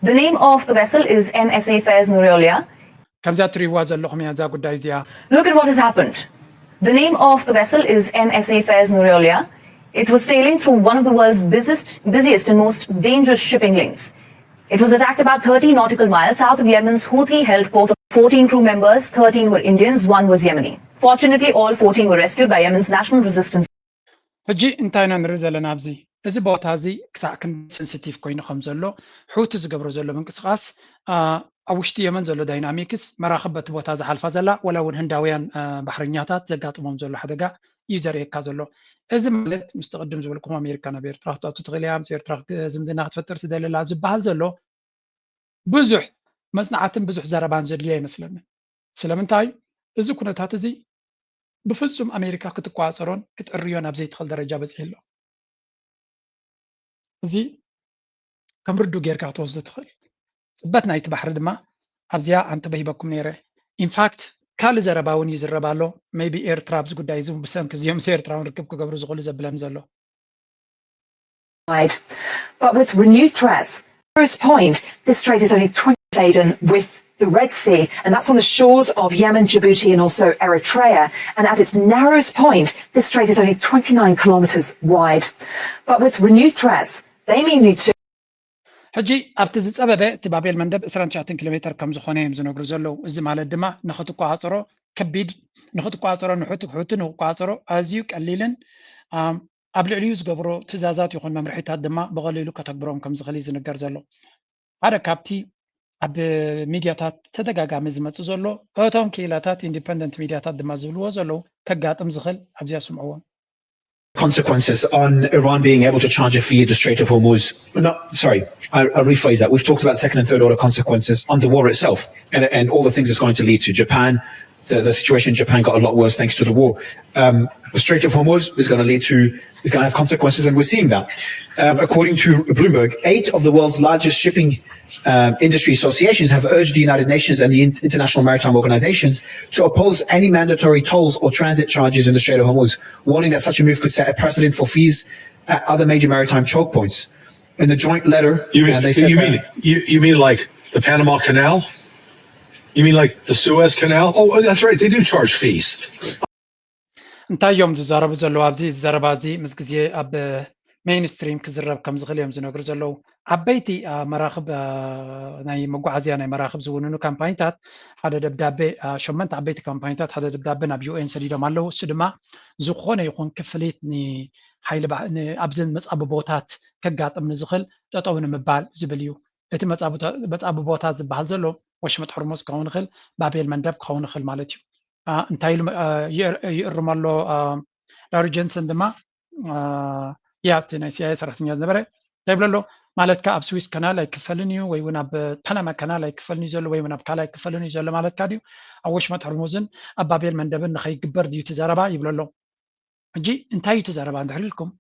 The name of the vessel is M S A Faiz Nurolia. ከምዛ ትሪእዋ ዘለኹም እያ እዛ ጉዳይ እዚኣ። Look at what has happened. The name of the vessel is M S A Faiz Nurolia. It was sailing through one of the world's busiest, busiest and most dangerous shipping lanes. It was attacked about thirty nautical miles south of Yemen's Houthi-held port. Fourteen crew members, thirteen were Indians, one was Yemeni. Fortunately, all fourteen were rescued by Yemen's National Resistance. ሕጂ እንታይ ኢና ንርኢ ዘለና ኣብዚ? እዚ ቦታ እዚ ክሳዕ ክንዲ sensitive ኮይኑ ከም ዘሎ፣ ሑቲ ዝገብሮ ዘሎ ምንቅስቃስ ኣብ ውሽጢ የመን ዘሎ ዳይናሚክስ፣ መራኽብ በቲ ቦታ ዝሓልፋ ዘላ ወላ እውን ህንዳውያን ባሕረኛታት ዘጋጥሞም ዘሎ ሓደጋ እዩ ዘርእየካ ዘሎ። እዚ ማለት ምስቲ ቅድም ዝበልኩም ኣሜሪካ ናብ ኤርትራ ክትኣቱ ትኽእል እያ፣ ምስ ኤርትራ ዝምድና ክትፈጥር ትደሊ ኣላ ዝበሃል ዘሎ ብዙሕ መጽናዕትን ብዙሕ ዘረባን ዘድልዮ ኣይመስለንን። ስለምንታይ? እዚ ኩነታት እዚ ብፍጹም ኣሜሪካ ክትቆጻጸሮን ክትዕርዮን ኣብ ዘይትኽእል ደረጃ በጺሑ ኣሎ። እዚ ከም ርዱእ ጌርካ ክትወስዶ ትኽእል። ጽበት ናይቲ ባሕሪ ድማ ኣብዚኣ ኣንተበሂበኩም ነይረ። ኢንፋክት ካልእ ዘረባ እውን ይዝረብ ኣሎ። ሜይቢ ኤርትራ ኣብዚ ጉዳይ እዚ ብሰንኪ እዚኦም ምስ ኤርትራ እውን ርክብ ክገብሩ ዝኽእሉ ዘብለን ዘሎ። But with renewed threats, at this point, this strait is only twenty Aden with the Red Sea, and that's on the shores of Yemen, Djibouti, and also Eritrea. And at its narrowest point, this strait is only twenty-nine kilometers wide. But with renewed threats, they mean you to ሕጂ ኣብቲ ዝጸበበ እቲ ባቤል መንደብ ዕስራን ትሽዓተን ኪሎ ሜተር ከም ዝኾነ እዮም ዝነግሩ ዘለዉ። እዚ ማለት ድማ ንኽትቆጻጸሮ ከቢድ፣ ንኽትቆጻጸሮ ንሑቲ ንኽቆጻጸሮ ኣዝዩ ቀሊልን ኣብ ልዕሊኡ ዝገብሮ ትእዛዛት ይኹን መምርሒታት ድማ ብቐሊሉ ከተግብሮም ከም ዝኽእል እዩ ዝንገር ዘሎ። ሓደ ካብቲ ኣብ ሚድያታት ተደጋጋሚ ዝመፅእ ዘሎ፣ እቶም ክኢላታት ኢንዲፐንደንት ሚድያታት ድማ ዝብልዎ ዘለዉ፣ ከጋጥም ዝኽእል ኣብዚኣ ስምዕዎም። Consequences on Iran being able to charge a fee at the Strait of Hormuz. No, sorry, I, I rephrase that. We've talked about second and third order consequences on the war itself and, and all the things it's going to lead to. Japan, the, the situation in Japan got a lot worse thanks to the war. Um, the Strait of Hormuz is going to lead to, is going to have consequences, and we're seeing that. Um, according to Bloomberg, eight of the world's largest shipping um, industry associations have urged the United Nations and the in- international maritime organizations to oppose any mandatory tolls or transit charges in the Strait of Hormuz, warning that such a move could set a precedent for fees at other major maritime choke points. In the joint letter, You mean, uh, they said you that- mean you, you mean like the Panama Canal? You mean like the Suez Canal? Oh, that's right. They do charge fees. እንታይ እዮም ዝዛረቡ ዘለዉ ኣብዚ? እዚ ዘረባ እዚ ምስ ግዜ ኣብ ሜይንስትሪም ክዝረብ ከም ዝኽእል እዮም ዝነግሩ ዘለዉ። ዓበይቲ መራኽብ ናይ መጓዓዝያ ናይ መራኽብ ዝውንኑ ካምፓኒታት ሓደ ደብዳቤ፣ ሸመንተ ዓበይቲ ካምፓኒታት ሓደ ደብዳቤ ናብ ዩኤን ሰዲዶም ኣለዉ። እሱ ድማ ዝኾነ ይኹን ክፍሊት ንሓይሊ ኣብዚ መጻብቦታት ከጋጥም ንዝኽእል ጠጠው ንምባል ዝብል እዩ። እቲ መጻብቦታት ዝበሃል ዘሎ ወሽመጥ ሕርሙዝ ክኸውን ይኽእል፣ ባቤል መንደብ ክኸውን ይኽእል ማለት እዩ። እንታይ ኢሉ ይእርም ኣሎ? ላሪ ጀንሰን ድማ ያ እቲ ናይ ሲኣይኤ ሰራሕተኛ ዝነበረ እንታይ ይብሎ ኣሎ? ማለትካ ኣብ ስዊስ ካናል ኣይክፈልን እዩ ወይ እውን ኣብ ፓናማ ካናል ኣይክፈልን እዩ ዘሎ ወይ እውን ኣብ ካልእ ኣይክፈልን እዩ ዘሎ ማለትካ ድዩ? ኣብ ወሽመጥ ሕርሙዝን ኣብ ባቤል መንደብን ንኸይግበር ድዩ እቲ ዘረባ ይብሎ ኣሎ። ሕጂ እንታይ እዩ እቲ ዘረባ እንድሕር ኢልኩም፣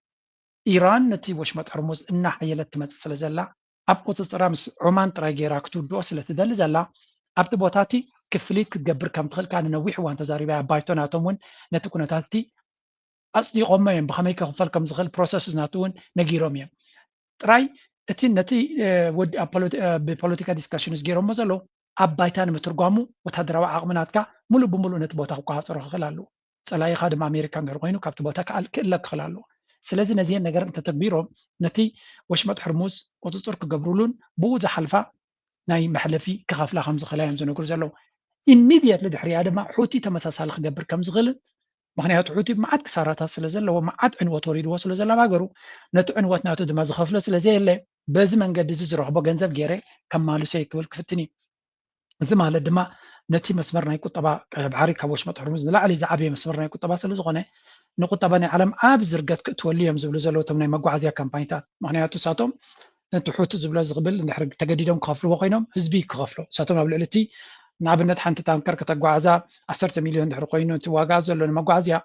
ኢራን ነቲ ወሽመጥ ሕርሙዝ እናሓየለት ትመጽእ ስለ ዘላ ኣብ ቁጽጽራ ምስ ዑማን ጥራይ ገይራ ክትውድኦ ስለ ትደሊ ዘላ ኣብቲ ቦታ እቲ ክፍሊት ክትገብር ከም ትኽእል ከኣ ንነዊሕ እዋን ተዛሪባ እያ። ባይቶ ናቶም እውን ነቲ ኩነታት እቲ ኣጽዲቖሞ እዮም። ብኸመይ ክኽፈል ከም ዝኽእል ፕሮሰስ ናቱ እውን ነጊሮም እዮም። ጥራይ እቲ ነቲ ብፖለቲካ ዲስካሽንስ ገይሮሞ ዘለዉ ኣብ ባይታ ንምትርጓሙ ወታደራዊ ዓቕሚ ናትካ ሙሉእ ብሙሉእ ነቲ ቦታ ክቆጻጸሮ ክኽእል ኣለዎ። ጸላኢኻ ድማ ኣሜሪካ እንድሕር ኮይኑ ካብቲ ቦታ ክእለ ክኽእል ኣለዎ። ስለዚ ነዚአን ነገር እንተተግቢሮም ነቲ ወሽመጥ ሕርሙዝ ቁፅፅር ክገብሩሉን ብኡ ዝሓልፋ ናይ መሕለፊ ክኸፍላ ከም ዝኽእላ እዮም ዝነግሩ ዘለዉ። ኢሚድየትሊ ድሕሪኣ ድማ ሑቲ ተመሳሳሊ ክገብር ከም ዝኽእልን ምኽንያቱ ሑቲ መዓት ክሳራታት ስለ ዘለዎ መዓት ዕንወት ወሪድዎ ስለ ዘሎ ኣብ ሃገሩ ነቲ ዕንወት ናቱ ድማ ዝኸፍሎ ስለ ዘየለ በዚ መንገዲ እዚ ዝረኽቦ ገንዘብ ገይረ ከማልሶ እየ ክብል ክፍትን እዩ። እዚ ማለት ድማ ነቲ መስመር ናይ ቁጠባ ቀይሕ ባሕሪ ካብ ወሽመጥ ሕርሙዝ ንላዕሊ ዝዓበየ መስመር ናይ ቁጠባ ስለ ዝኾነ ንቁጠባ ናይ ዓለም ኣብ ዝርገት ክእትወሉ እዮም ዝብሉ ዘለዉ እቶም ናይ መጓዓዝያ ካምፓኒታት። ምኽንያቱ እሳቶም ነቲ ሑቲ ዝብሎ ዝብል እንድሕር ተገዲዶም ክኸፍልዎ ኮይኖም ህዝቢ ክኸፍሎ እሳቶም ኣብ ልዕሊ እቲ ንኣብነት ሓንቲ ታንከር ከተጓዓዛ ዓሰርተ ሚልዮን ድሕሪ ኮይኑ እቲ ዋጋ ዘሎ ንመጓዓዝያ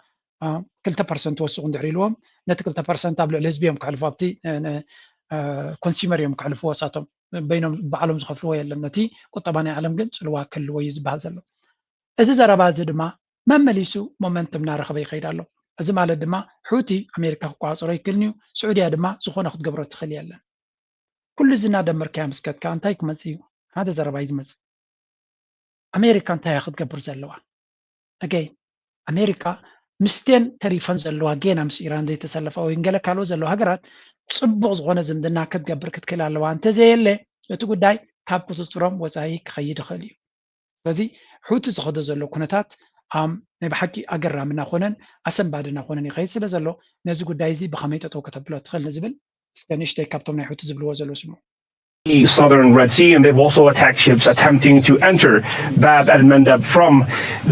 ክልተ ፐርሰንት ወስኹ እንድሕር ኢልዎም ነቲ ክልተ ፐርሰንት ኣብ ልዕሊ ህዝቢ እዮም ክሕልፉ ኣብቲ ኮንሱመር እዮም ክሕልፍዎ እሳቶም በይኖም ባዕሎም ዝኸፍልዎ የለን። ነቲ ቁጠባ ናይ ዓለም ግን ጽልዋ ክህልዎ እዩ ዝበሃል ዘሎ። እዚ ዘረባ እዚ ድማ መመሊሱ ሞመንትም እናረኸበ ይኸይድ ኣሎ። እዚ ማለት ድማ ሑቲ ኣሜሪካ ክቆጻጸሮ ኣይክእልን እዩ። ስዑድያ ድማ ዝኾነ ክትገብሮ ትኽእል የለን። ኩሉ እዚ እናደመርካዮ ምስ ከድካ እንታይ ክመጽእ እዩ? ሓደ ዘረባ እዩ ዝመጽእ። ኣሜሪካ እንታይ እያ ክትገብር ዘለዋ? ኣገይ ኣሜሪካ ምስቴን ተሪፈን ዘለዋ ጌና ምስ ኢራን ዘይተሰለፋ ወይ ገለ ካልኦ ዘለዋ ሃገራት ጽቡቕ ዝኾነ ዝምድና ክትገብር ክትክእል ኣለዋ። እንተዘየለ እቲ ጉዳይ ካብ ቁፅፅሮም ወፃኢ ክኸይድ ይኽእል እዩ። ስለዚ ሑቲ ዝኸዶ ዘሎ ኩነታት ኣም ናይ ብሓቂ ኣገራሚ እናኾነን ኣሰንባዲ እናኾነን ይኸይድ ስለ ዘሎ ነዚ ጉዳይ እዚ ብኸመይ ጠጠው ከተብሎ ትኽእል ንዝብል እስከ ንእሽተይ ካብቶም ናይ ሑቲ ዝብልዎ ዘለዉ ስምዑ። the southern Red Sea, and they've also attacked ships attempting to enter Bab el Mandeb from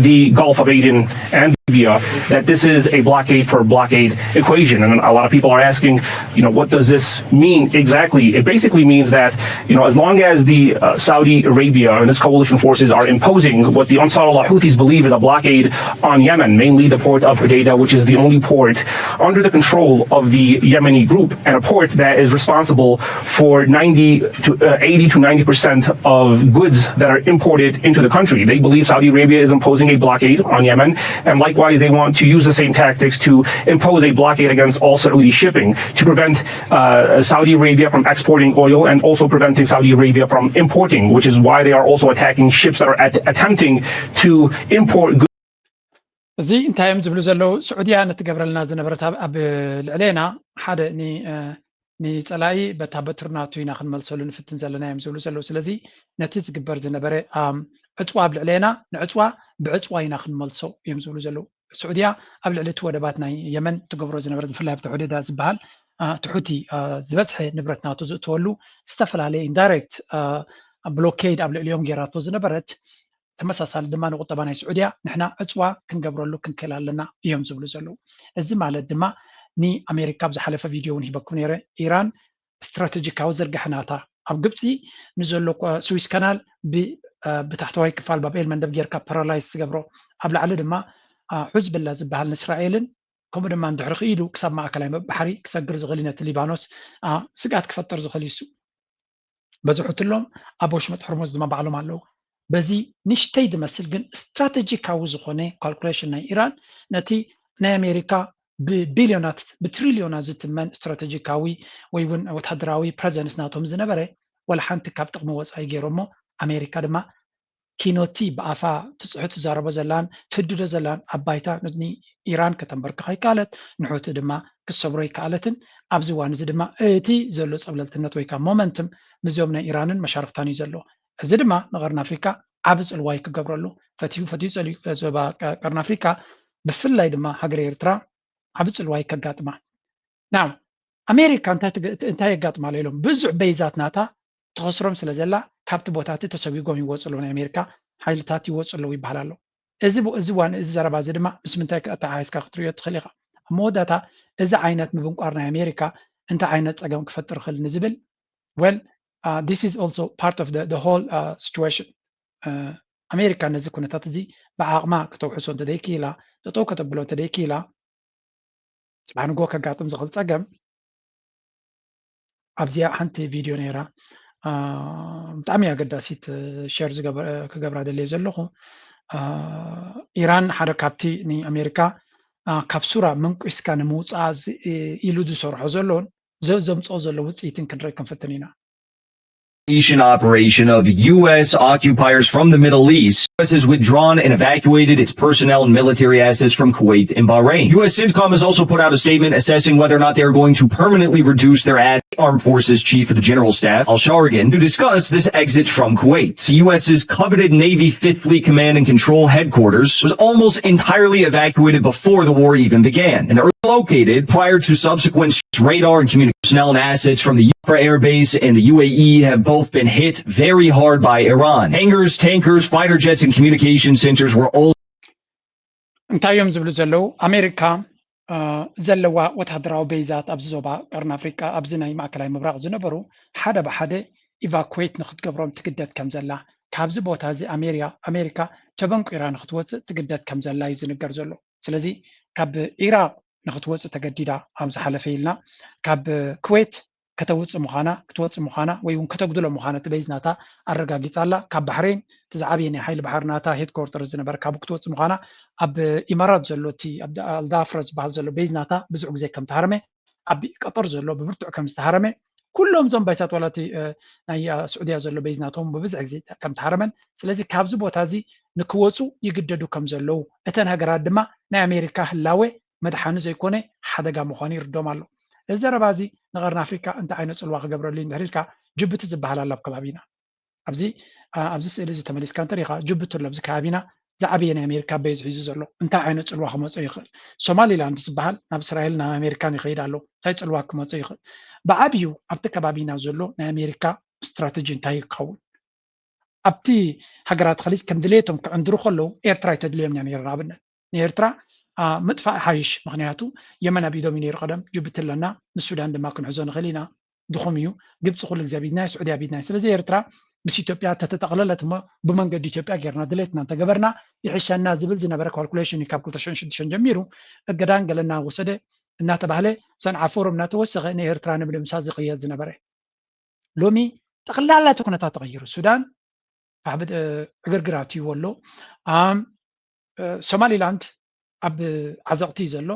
the Gulf of Aden and Libya, that this is a blockade for blockade equation. And a lot of people are asking, you know, what does this mean exactly? It basically means that, you know, as long as the uh, Saudi Arabia and its coalition forces are imposing what the Ansarullah Houthis believe is a blockade on Yemen, mainly the port of Hodeidah, which is the only port under the control of the Yemeni group and a port that is responsible for ninety to uh, eighty to ninety percent of goods that are imported into the country. They believe Saudi Arabia is imposing a blockade on Yemen, and likewise, they want to use the same tactics to impose a blockade against all Saudi shipping to prevent uh, Saudi Arabia from exporting oil and also preventing Saudi Arabia from importing, which is why they are also attacking ships that are at- attempting to import goods. እዚ እንታይ እዮም ዝብሉ ዘለዉ? ስዑድያ ነቲ ገብረልና ዝነበረት ኣብ ልዕሌና ሓደ ንፀላኢ በታ በትሪ ናቱ ኢና ክንመልሰሉ ንፍትን ዘለና እዮም ዝብሉ ዘለዉ። ስለዚ ነቲ ዝግበር ዝነበረ ዕፅዋ ኣብ ልዕሌና ንዕፅዋ ብዕፅዋ ኢና ክንመልሶ እዮም ዝብሉ ዘለዉ። ስዑድያ ኣብ ልዕሊ እቲ ወደባት ናይ የመን ትገብሮ ዝነበረት ብፍላይ ኣብቲ ሑዴዳ ዝበሃል እቲ ሑቲ ዝበዝሐ ንብረት ናቱ ዝእትወሉ ዝተፈላለየ ኢንዳይሬክት ብሎኬድ ኣብ ልዕሊኦም ገይራቶ ዝነበረት፣ ተመሳሳሊ ድማ ንቁጠባ ናይ ስዑድያ ንሕና ዕፅዋ ክንገብረሉ ክንክእል ኣለና እዮም ዝብሉ ዘለዉ። እዚ ማለት ድማ ንኣሜሪካ ኣብ ዝሓለፈ ቪድዮ እውን ሂበኩም ነይረ፣ ኢራን ስትራቴጂካዊ ዝርግሐ ናታ ኣብ ግብፂ ንዘሎ ስዊስ ካናል ብታሕተዋይ ክፋል ባብኤል መንደብ ጌርካ ፓራላይዝ ትገብሮ፣ ኣብ ላዕሊ ድማ ሑዝብላ ዝበሃል ንእስራኤልን ከምኡ ድማ እንድሕሪ ክኢሉ ክሳብ ማእከላይ ባሕሪ ክሰግር ዝኽእል እዩ፣ ነቲ ሊባኖስ ስግኣት ክፈጥር ዝኽእል እዩ። በዝሑትሎም ኣብ ወሽመጥ ሕርሙዝ ድማ ባዕሎም ኣለዉ። በዚ ንሽተይ ዝመስል ግን ስትራቴጂካዊ ዝኾነ ካልኩሌሽን ናይ ኢራን ነቲ ናይ ኣሜሪካ ብቢልዮናት ብትሪልዮናት ዝትመን ስትራቴጂካዊ ወይ እውን ወታደራዊ ፕረዘንስ ናቶም ዝነበረ ዋላ ሓንቲ ካብ ጥቕሚ ወፃኢ ገይሮሞ፣ ኣሜሪካ ድማ ኪኖቲ ብኣፋ ትፅሑ ትዛረቦ ዘላን ትህድዶ ዘላን ኣብ ባይታ ንኢራን ከተንበርክኻ ይከኣለት፣ ንሑቲ ድማ ክትሰብሮ ይከኣለትን ኣብዚ እዋን እዚ ድማ እቲ ዘሎ ፀብለልትነት ወይ ከዓ ሞመንትም ምስዚኦም ናይ ኢራንን መሻርክታን እዩ ዘሎ። እዚ ድማ ንቀርኒ ኣፍሪካ ዓቢ ፅልዋይ ክገብረሉ ፈትዩ ፈትዩ ፀልዩ ዞባ ቀርኒ ኣፍሪካ ብፍላይ ድማ ሃገር ኤርትራ ዓቢ ፅልዋይ ከጋጥማ ና ኣሜሪካ እንታይ የጋጥማ ኣሎ ኢሎም ብዙሕ በይዛት ናታ ትኸስሮም ስለ ዘላ ካብቲ ቦታ እቲ ተሰጒጎም ይወፁ ኣለዉ፣ ናይ ኣሜሪካ ሓይልታት ይወፁ ኣለዉ ይበሃል ኣሎ። እዚ እዚ እዋን እዚ ዘረባ እዚ ድማ ምስ ምንታይ ኣተሓሒዝካ ክትሪኦ ትኽእል ኢኻ። ኣብ መወዳእታ እዚ ዓይነት ምብንቋር ናይ ኣሜሪካ እንታይ ዓይነት ፀገም ክፈጥር ይኽእል ንዝብል well this is also part of the whole situation። ኣሜሪካ ነዚ ኩነታት እዚ ብዓቕማ ከተውሕሶ እንተደይክኢላ፣ ጠጠው ከተብሎ እንተደይክኢላ፣ ጽባሕ ንግሆ ከጋጥም ዝኽእል ጸገም ኣብዚኣ ሓንቲ ቪድዮ ነይራ፣ ብጣዕሚ ኣገዳሲት ሸር ክገብራ ደልየ ዘለኹ። ኢራን ሓደ ካብቲ ንኣሜሪካ ካብ ሱራ መንቂስካ ንምውፃእ ኢሉ ዝሰርሖ ዘሎን ዘምፅኦ ዘሎ ውፅኢትን ክንርኢ ክንፍትን ኢና። Operation of U S occupiers from the Middle East. U S has withdrawn and evacuated its personnel and military assets from Kuwait and Bahrain. U S CENTCOM has also put out a statement assessing whether or not they are going to permanently reduce their assets. Armed Forces Chief of the General Staff, Al Sharigan, to discuss this exit from Kuwait. The U S's coveted Navy Fifth Fleet Command and Control Headquarters was almost entirely evacuated before the war even began, and they're located prior to subsequent radar and communication personnel and assets from the Air Base and the U A E have both been hit very hard by Iran. Hangars, tankers, fighter jets, and communication centers were also እንታይ እዮም ዝብሉ ዘለዉ? ኣሜሪካ ዘለዋ ወታደራዊ ቤዛት ኣብዚ ዞባ ቀርኒ ኣፍሪቃ ኣብዚ ናይ ማእከላይ ምብራቕ ዝነበሩ ሓደ ብሓደ ኢቫኩዌት ንክትገብሮም ትግደድ ከም ዘላ፣ ካብዚ ቦታ እዚ ኣሜሪያ ኣሜሪካ ተበንቂራ ንክትወፅእ ትግደድ ከም ዘላ እዩ ዝንገር ዘሎ። ስለዚ ካብ ኢራቅ ንክትወፅእ ተገዲዳ ኣብ ዝሓለፈ ኢልና ካብ ኩዌት ከተውፅእ ምዃና ክትወፅእ ምዃና ወይ እውን ከተጉድሎ ምዃና እቲ ቤዝ ናታ ኣረጋጊፃ ኣላ። ካብ ባሕሬን እቲ ዝዓበየ ናይ ሓይሊ ባሕሪ ናታ ሄድኮርተር ዝነበረ ካብኡ ክትወፅእ ምዃና፣ ኣብ ኢማራት ዘሎ እቲ ኣልዳፍረ ዝበሃል ዘሎ ቤዝ ናታ ብዙሕ ግዜ ከም ተሃረመ፣ ኣብ ቀጠር ዘሎ ብብርቱዕ ከም ዝተሃረመ፣ ኩሎም እዞም ባይሳት ዋላ እቲ ናይ ስዑድያ ዘሎ ቤዝ ናቶም ብብዝሒ ግዜ ከም ተሃረመን፣ ስለዚ ካብዚ ቦታ እዚ ንክወፁ ይግደዱ ከም ዘለዉ፣ እተን ሃገራት ድማ ናይ ኣሜሪካ ህላወ መድሓኒ ዘይኮነ ሓደጋ ምዃኑ ይርዶም ኣሎ። እዚ ዘረባ እዚ ንቐርኒ ኣፍሪካ እንታይ ዓይነት ፅልዋ ክገብረሉ እዩ እንድሕር ኢልካ፣ ጅቡቲ ዝበሃል ኣሎ ኣብ ከባቢና። ኣብዚ ኣብዚ ስእሊ እዚ ተመሊስካ እንተሪኢኻ፣ ጅቡቲ ኣሎ ኣብዚ ከባቢና ዝዓበየ ናይ ኣሜሪካ ቤዝ ሒዙ ዘሎ። እንታይ ዓይነት ፅልዋ ክመፆ ይኽእል? ሶማሊላንድ ዝበሃል ናብ እስራኤል ናብ ኣሜሪካን ይኸይድ ኣሎ። እንታይ ፅልዋ ክመፆ ይኽእል? ብዓብዩ ኣብቲ ከባቢና ዘሎ ናይ ኣሜሪካ ስትራተጂ እንታይ ክኸውን? ኣብቲ ሃገራት ኸሊጅ ከም ድሌቶም ክዕንድሩ ከለዉ ኤርትራ ኣይተድልዮም እያ ነይራ። ንኣብነት ንኤርትራ ምጥፋእ ሓይሽ፣ ምክንያቱ የመን ኣብ ኢዶም እዩ ነይሩ ቀደም፣ ጅቡቲ ኣለና፣ ንሱዳን ድማ ክንሕዞ ንኽእል ኢና፣ ድኹም እዩ፣ ግብፂ ኩሉ ግዜ ኣብ ኢድና እዩ፣ ስዑዲ ኣብ ኢድና እዩ። ስለዚ ኤርትራ ምስ ኢትዮጵያ ተተጠቕለለት እሞ ብመንገዲ ኢትዮጵያ ጌርና ድሌትና እንተገበርና ይሕሸና ዝብል ዝነበረ ካልኩሌሽን እዩ። ካብ ክልተ ሽሕን ሽዱሽተን ጀሚሩ እገዳን ገለና ወሰደ እናተባህለ ሰንዓ ፎረም እናተወሰኸ ንኤርትራ ንምድምሳስ ዝኽየድ ዝነበረ። ሎሚ ጠቕላላ እቲ ኩነታት ተቐይሩ። ሱዳን ዕግርግር ኣትይዎ ኣሎ። ሶማሊላንድ ኣብ ዓዘቕቲ እዩ ዘሎ።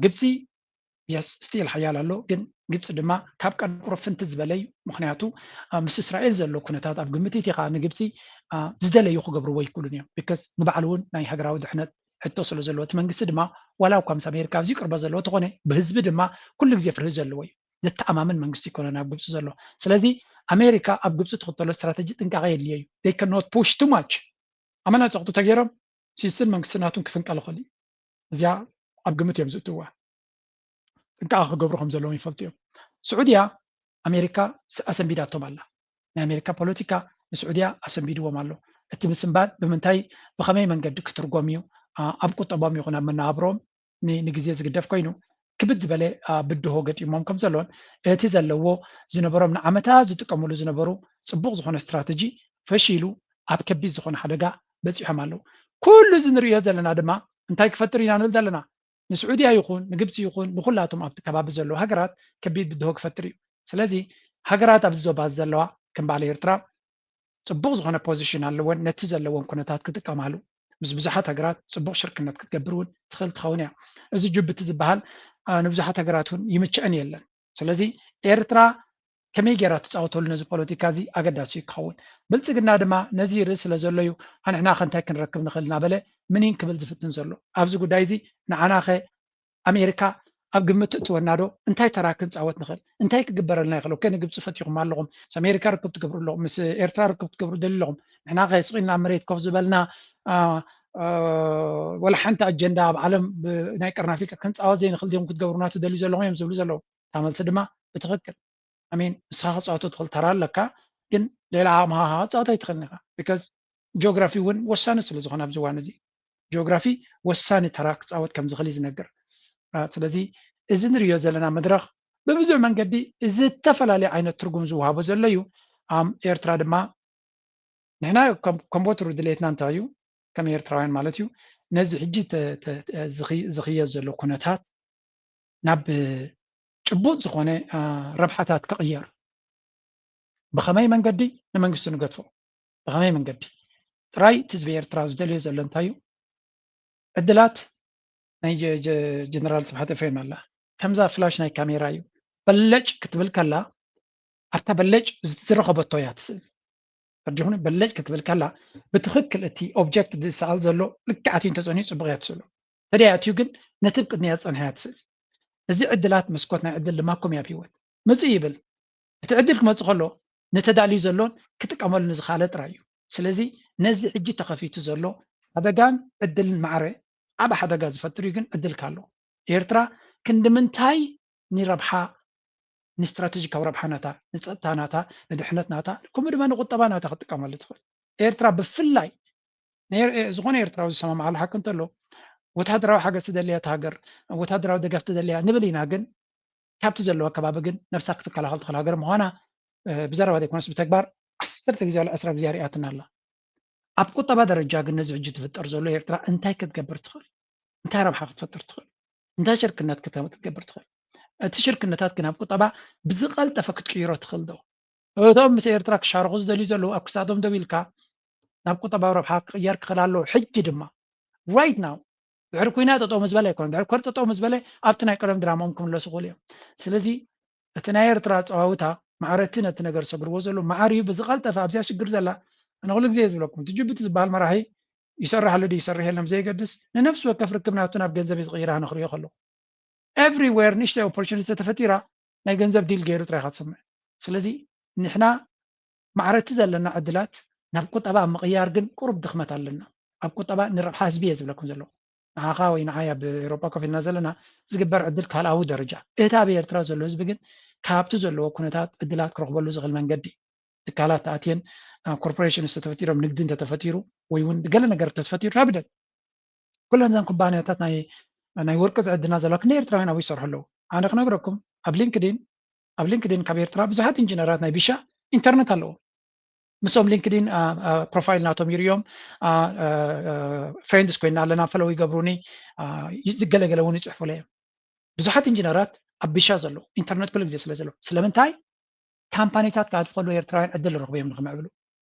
ግብፂ የስ ስቲል ሓያል ኣሎ፣ ግን ግብፂ ድማ ካብ ቀደም ቁሩብ ፍንቲ ዝበለ እዩ። ምክንያቱ ምስ እስራኤል ዘሎ ኩነታት ኣብ ግምት እቲኻ ንግብፂ ዝደለዩ ክገብርዎ ይክእሉን እዮም። ቢካዝ ንባዕሉ እውን ናይ ሃገራዊ ድሕነት ሕቶ ስለ ዘለዎ፣ እቲ መንግስቲ ድማ ዋላ እኳ ምስ ኣሜሪካ ኣዝዩ ቅርበት ዘለዎ ተኾነ ብህዝቢ ድማ ኩሉ ግዜ ፍርሂ ዘለዎ እዩ። ዘተኣማምን መንግስቲ ይኮነን ኣብ ግብፂ ዘሎ። ስለዚ ኣሜሪካ ኣብ ግብፂ ትኽተሎ ስትራተጂ ጥንቃቐ የድልዮ እዩ። They cannot push too much። ኣመና ፀቕጡ ተገይሮም ሲስን መንግስቲ ናቱን ክፍንቀል ይኽእል እዩ። እዚኣ ኣብ ግምት እዮም ዝእትዋ። ጥንቃቐ ክገብሩ ከም ዘለዎም ይፈልጡ እዮም። ስዑድያ ኣሜሪካ ኣሰንቢዳቶም ኣላ። ናይ ኣሜሪካ ፖለቲካ ንስዑድያ ኣሰንቢድዎም ኣሎ። እቲ ምስንባድ ብምንታይ ብኸመይ መንገዲ ክትርጎም እዩ ኣብ ቁጠቦም ይኹን ኣብ መነባብሮም ንግዜ ዝግደፍ ኮይኑ ክብድ ዝበለ ብድሆ ገጢሞም ከም ዘሎን እቲ ዘለዎ ዝነበሮም ንዓመታት ዝጥቀምሉ ዝነበሩ ፅቡቕ ዝኾነ ስትራተጂ ፈሺሉ ኣብ ከቢድ ዝኾነ ሓደጋ በፂሖም ኣለዉ። ኩሉ እዚ ንሪኦ ዘለና ድማ እንታይ ክፈጥር ኢና ንብል ዘለና? ንስዑድያ ይኹን ንግብፂ ይኹን ንኩላቶም ኣብቲ ከባቢ ዘለዉ ሃገራት ከቢድ ብድሆ ክፈጥር እዩ። ስለዚ ሃገራት ኣብዚ ዞባ ዘለዋ ከም በዓል ኤርትራ ፅቡቕ ዝኾነ ፖዚሽን ኣለወን ነቲ ዘለወን ኩነታት ክጥቀማሉ ምስ ብዙሓት ሃገራት ፅቡቕ ሽርክነት ክትገብር እውን ትኽእል ትኸውን እያ። እዚ ጅቡቲ ዝበሃል ንብዙሓት ሃገራት እውን ይምቸአን የለን። ስለዚ ኤርትራ ከመይ ገይራ ትፃወተሉ ነዚ ፖለቲካ እዚ ኣገዳሲ እዩ ክኸውን። ብልፅግና ድማ ነዚ ይርኢ ስለ ዘሎ እዩ ኣንሕና ከ እንታይ ክንረክብ ንኽእል እናበለ ምኒን ክብል ዝፍትን ዘሎ። ኣብዚ ጉዳይ እዚ ንዓና ኸ ኣሜሪካ ኣብ ግምት ትእትወና ዶ? እንታይ ተራ ክንፃወት ንኽእል? እንታይ ክግበረልና ይኽእል? ከ ንግብፂ ፈቲኹም ኣለኹም፣ ምስ ኣሜሪካ ርክብ ትገብሩ ኣለኹም፣ ምስ ኤርትራ ርክብ ትገብሩ ደልዩ ኣለኹም። ንሕና ከ ስቕ ኢልና ኣብ መሬት ኮፍ ዝበልና ወላ ሓንቲ ኣጀንዳ ኣብ ዓለም ናይ ቀርኒ ኣፍሪቃ ክንፃወት ዘይንኽእል ዲኹም ክትገብሩና ትደልዩ ዘለኹም እዮም ዝብሉ ዘለዉ። እታ መልሲ ድማ ብትኽክል ኣሜን ንስኻ ክፃወቶ ትኽእል ተራ ኣለካ፣ ግን ሌላ ኣምሃሃ ክፃወት ኣይትኽእልን ኢኻ። ቢካዝ ጂኦግራፊ እውን ወሳኒ ስለ ዝኾነ ኣብዚ እዋን እዚ ጂኦግራፊ ወሳኒ ተራ ክፃወት ከም ዝኽእል እዩ ዝነግር። ስለዚ እዚ ንሪኦ ዘለና መድረኽ ብብዙሕ መንገዲ ዝተፈላለየ ዓይነት ትርጉም ዝወሃቦ ዘሎ እዩ። ኣም ኤርትራ ድማ ንሕና ከም ወትሩ ድሌትና እንታይ እዩ ከም ኤርትራውያን ማለት እዩ ነዚ ሕጂ ዝኽየድ ዘሎ ኩነታት ናብ ጭቡጥ ዝኾነ ረብሓታት ክቕየር ብኸመይ መንገዲ ንመንግስቲ ንገድፎ ብኸመይ መንገዲ ጥራይ እቲ ህዝቢ ኤርትራ ዝደልዮ ዘሎ እንታይ እዩ? ዕድላት ናይ ጀነራል ስብሓት ኤፍሬም ኣላ ከምዛ ፍላሽ ናይ ካሜራ እዩ። በለጭ ክትብል ከላ ኣብታ በለጭ ዝረኸበቶ እያ ትስእል። ፈርጅኹን በለጭ ክትብል ከላ ብትኽክል እቲ ኦብጀክት ዝሰኣል ዘሎ ልክዕ ኣትዩ እንተፀኒሑ ፅቡቕ እያ ትስእሎ። ተደይ ኣትዩ ግን ነቲ ብቅድሚያ ዝፀንሐ እያ ትስእል። እዚ ዕድላት መስኮት ናይ ዕድል ድማ ኮም ኣብ ህይወት ምፅእ ይብል። እቲ ዕድል ክመፅእ ከሎ ንተዳልዩ ዘሎን ክጥቀመሉ ንዝኻለ ጥራይ እዩ። ስለዚ ነዚ ሕጂ ተኸፊቱ ዘሎ ሓደጋን ዕድልን ማዕረ ዓብ ሓደጋ ዝፈጥር እዩ ግን ዕድል ካሎ ኤርትራ ክንዲ ምንታይ ንረብሓ ንስትራተጂካዊ ረብሓ ናታ ንፀጥታ ናታ ንድሕነት ናታ ከምኡ ድማ ንቁጠባ ናታ ክትጥቀመሉ ትኽእል። ኤርትራ ብፍላይ ዝኾነ ኤርትራዊ ዝሰማምዓሉ ሓቂ እንተሎ ወታደራዊ ሓገዝ ትደልያ እታ ሃገር ወታደራዊ ደገፍ ትደልያ ንብል ኢና ግን ካብቲ ዘለዎ ከባቢ ግን ነብሳ ክትከላኸል ትኽእል ሃገር ምዃና ብዘረባ ዘይኮነስ ብተግባር ዓሰርተ ግዜ ዋላ ዕስራ ግዜ ኣርእያትና ኣላ። ኣብ ቁጠባ ደረጃ ግን ነዚ ሕጂ ትፍጠር ዘሎ ኤርትራ እንታይ ክትገብር ትኽእል? እንታይ ረብሓ ክትፈጥር ትኽእል? እንታይ ሽርክነት ክትገብር ትኽእል? እቲ ሽርክነታት ግን ኣብ ቁጠባ ብዝቐልጠፈ ክትቅይሮ ትኽእል ዶ? እቶም ምስ ኤርትራ ክሻረኹ ዝደልዩ ዘለዉ ኣብ ክሳዶም ደው ኢልካ ናብ ቁጠባዊ ረብሓ ክቕየር ክኽእል ኣለዎ። ሕጂ ድማ right now ድሕሪ ኩናት ጠጠው ምስ በለ ኣይኮነን። ድሕሪ ኮር ጠጠው ምስ በለ ኣብቲ ናይ ቀደም ድራማኦም ክምለሱ ይኽእሉ እዮም። ስለዚ እቲ ናይ ኤርትራ ኣጸዋውታ ማዕረ እቲ ነቲ ነገር ዝሰግርዎ ዘለዉ መዓር እዩ ብዝቐልጠፈ ኣብዚኣ ሽግር ዘላ ኣነ ኩሉ ግዜ እየ ዝብለኩም እቲ ጅቡቲ ዝበሃል መራሒ ይሰርሕ ኣሎ ድዩ ይሰርሕ የለን ብዘየገድስ ንነፍሲ ወከፍ ርክብ ናቱ ናብ ገንዘብ እዩ ዝቕይራ ኣነ ክሪኦ ከለኹ everywhere ንእሽተይ opportunity ተተፈጢራ ናይ ገንዘብ ዲል ገይሩ ጥራይ ኢኻ ትሰምዕ። ስለዚ ንሕና ማዕረ እቲ ዘለና ዕድላት ናብ ቁጠባ ኣብ ምቕያር ግን ቁሩብ ድኽመት ኣለና። ኣብ ቁጠባ ንረብሓ ህዝቢ እየ ዝብለኩም ዘለኹ። ንዓኻ ወይ ንዓይ ኣብ ኤውሮጳ ኮፍ ኢልና ዘለና ዝግበር ዕድል ካልኣዊ ደረጃ። እቲ ኣብ ኤርትራ ዘሎ ህዝቢ ግን ካብቲ ዘለዎ ኩነታት ዕድላት ክረኽበሉ ዝኽእል መንገዲ ትካላት ተኣትየን ኮርፖሬሽንስ ተተፈጢሮም ንግዲ እንተተፈጢሩ ወይ እውን ገለ ነገር ተተፈጢሩ ናብ ደት ኩለን እዘን ኩባንያታት ናይ ናይ ወርቂ ዝዕድና ዘለዋ ክንደይ ኤርትራውያን ኣብኡ ይሰርሑ ኣለዉ። ኣነ ክነግረኩም ኣብ ሊንክዲን ኣብ ሊንክዲን ካብ ኤርትራ ብዙሓት ኢንጂነራት ናይ ቢሻ ኢንተርነት ኣለዎም። ምስኦም ሊንክዲን ፕሮፋይል ናቶም ይርእዮም ፍሬንድስ ኮይና ኣለና ፈለው ይገብሩኒ ዝገለገለ እውን ይፅሕፉለ እዮም። ብዙሓት ኢንጂነራት ኣብ ቢሻ ዘለዉ ኢንተርነት ኩሉ ግዜ ስለ ዘለዉ ስለምንታይ ካምፓኒታት ክኣትዉ ከለዉ ኤርትራውያን ዕድል ረኽቡ እዮም ንክምዕብሉ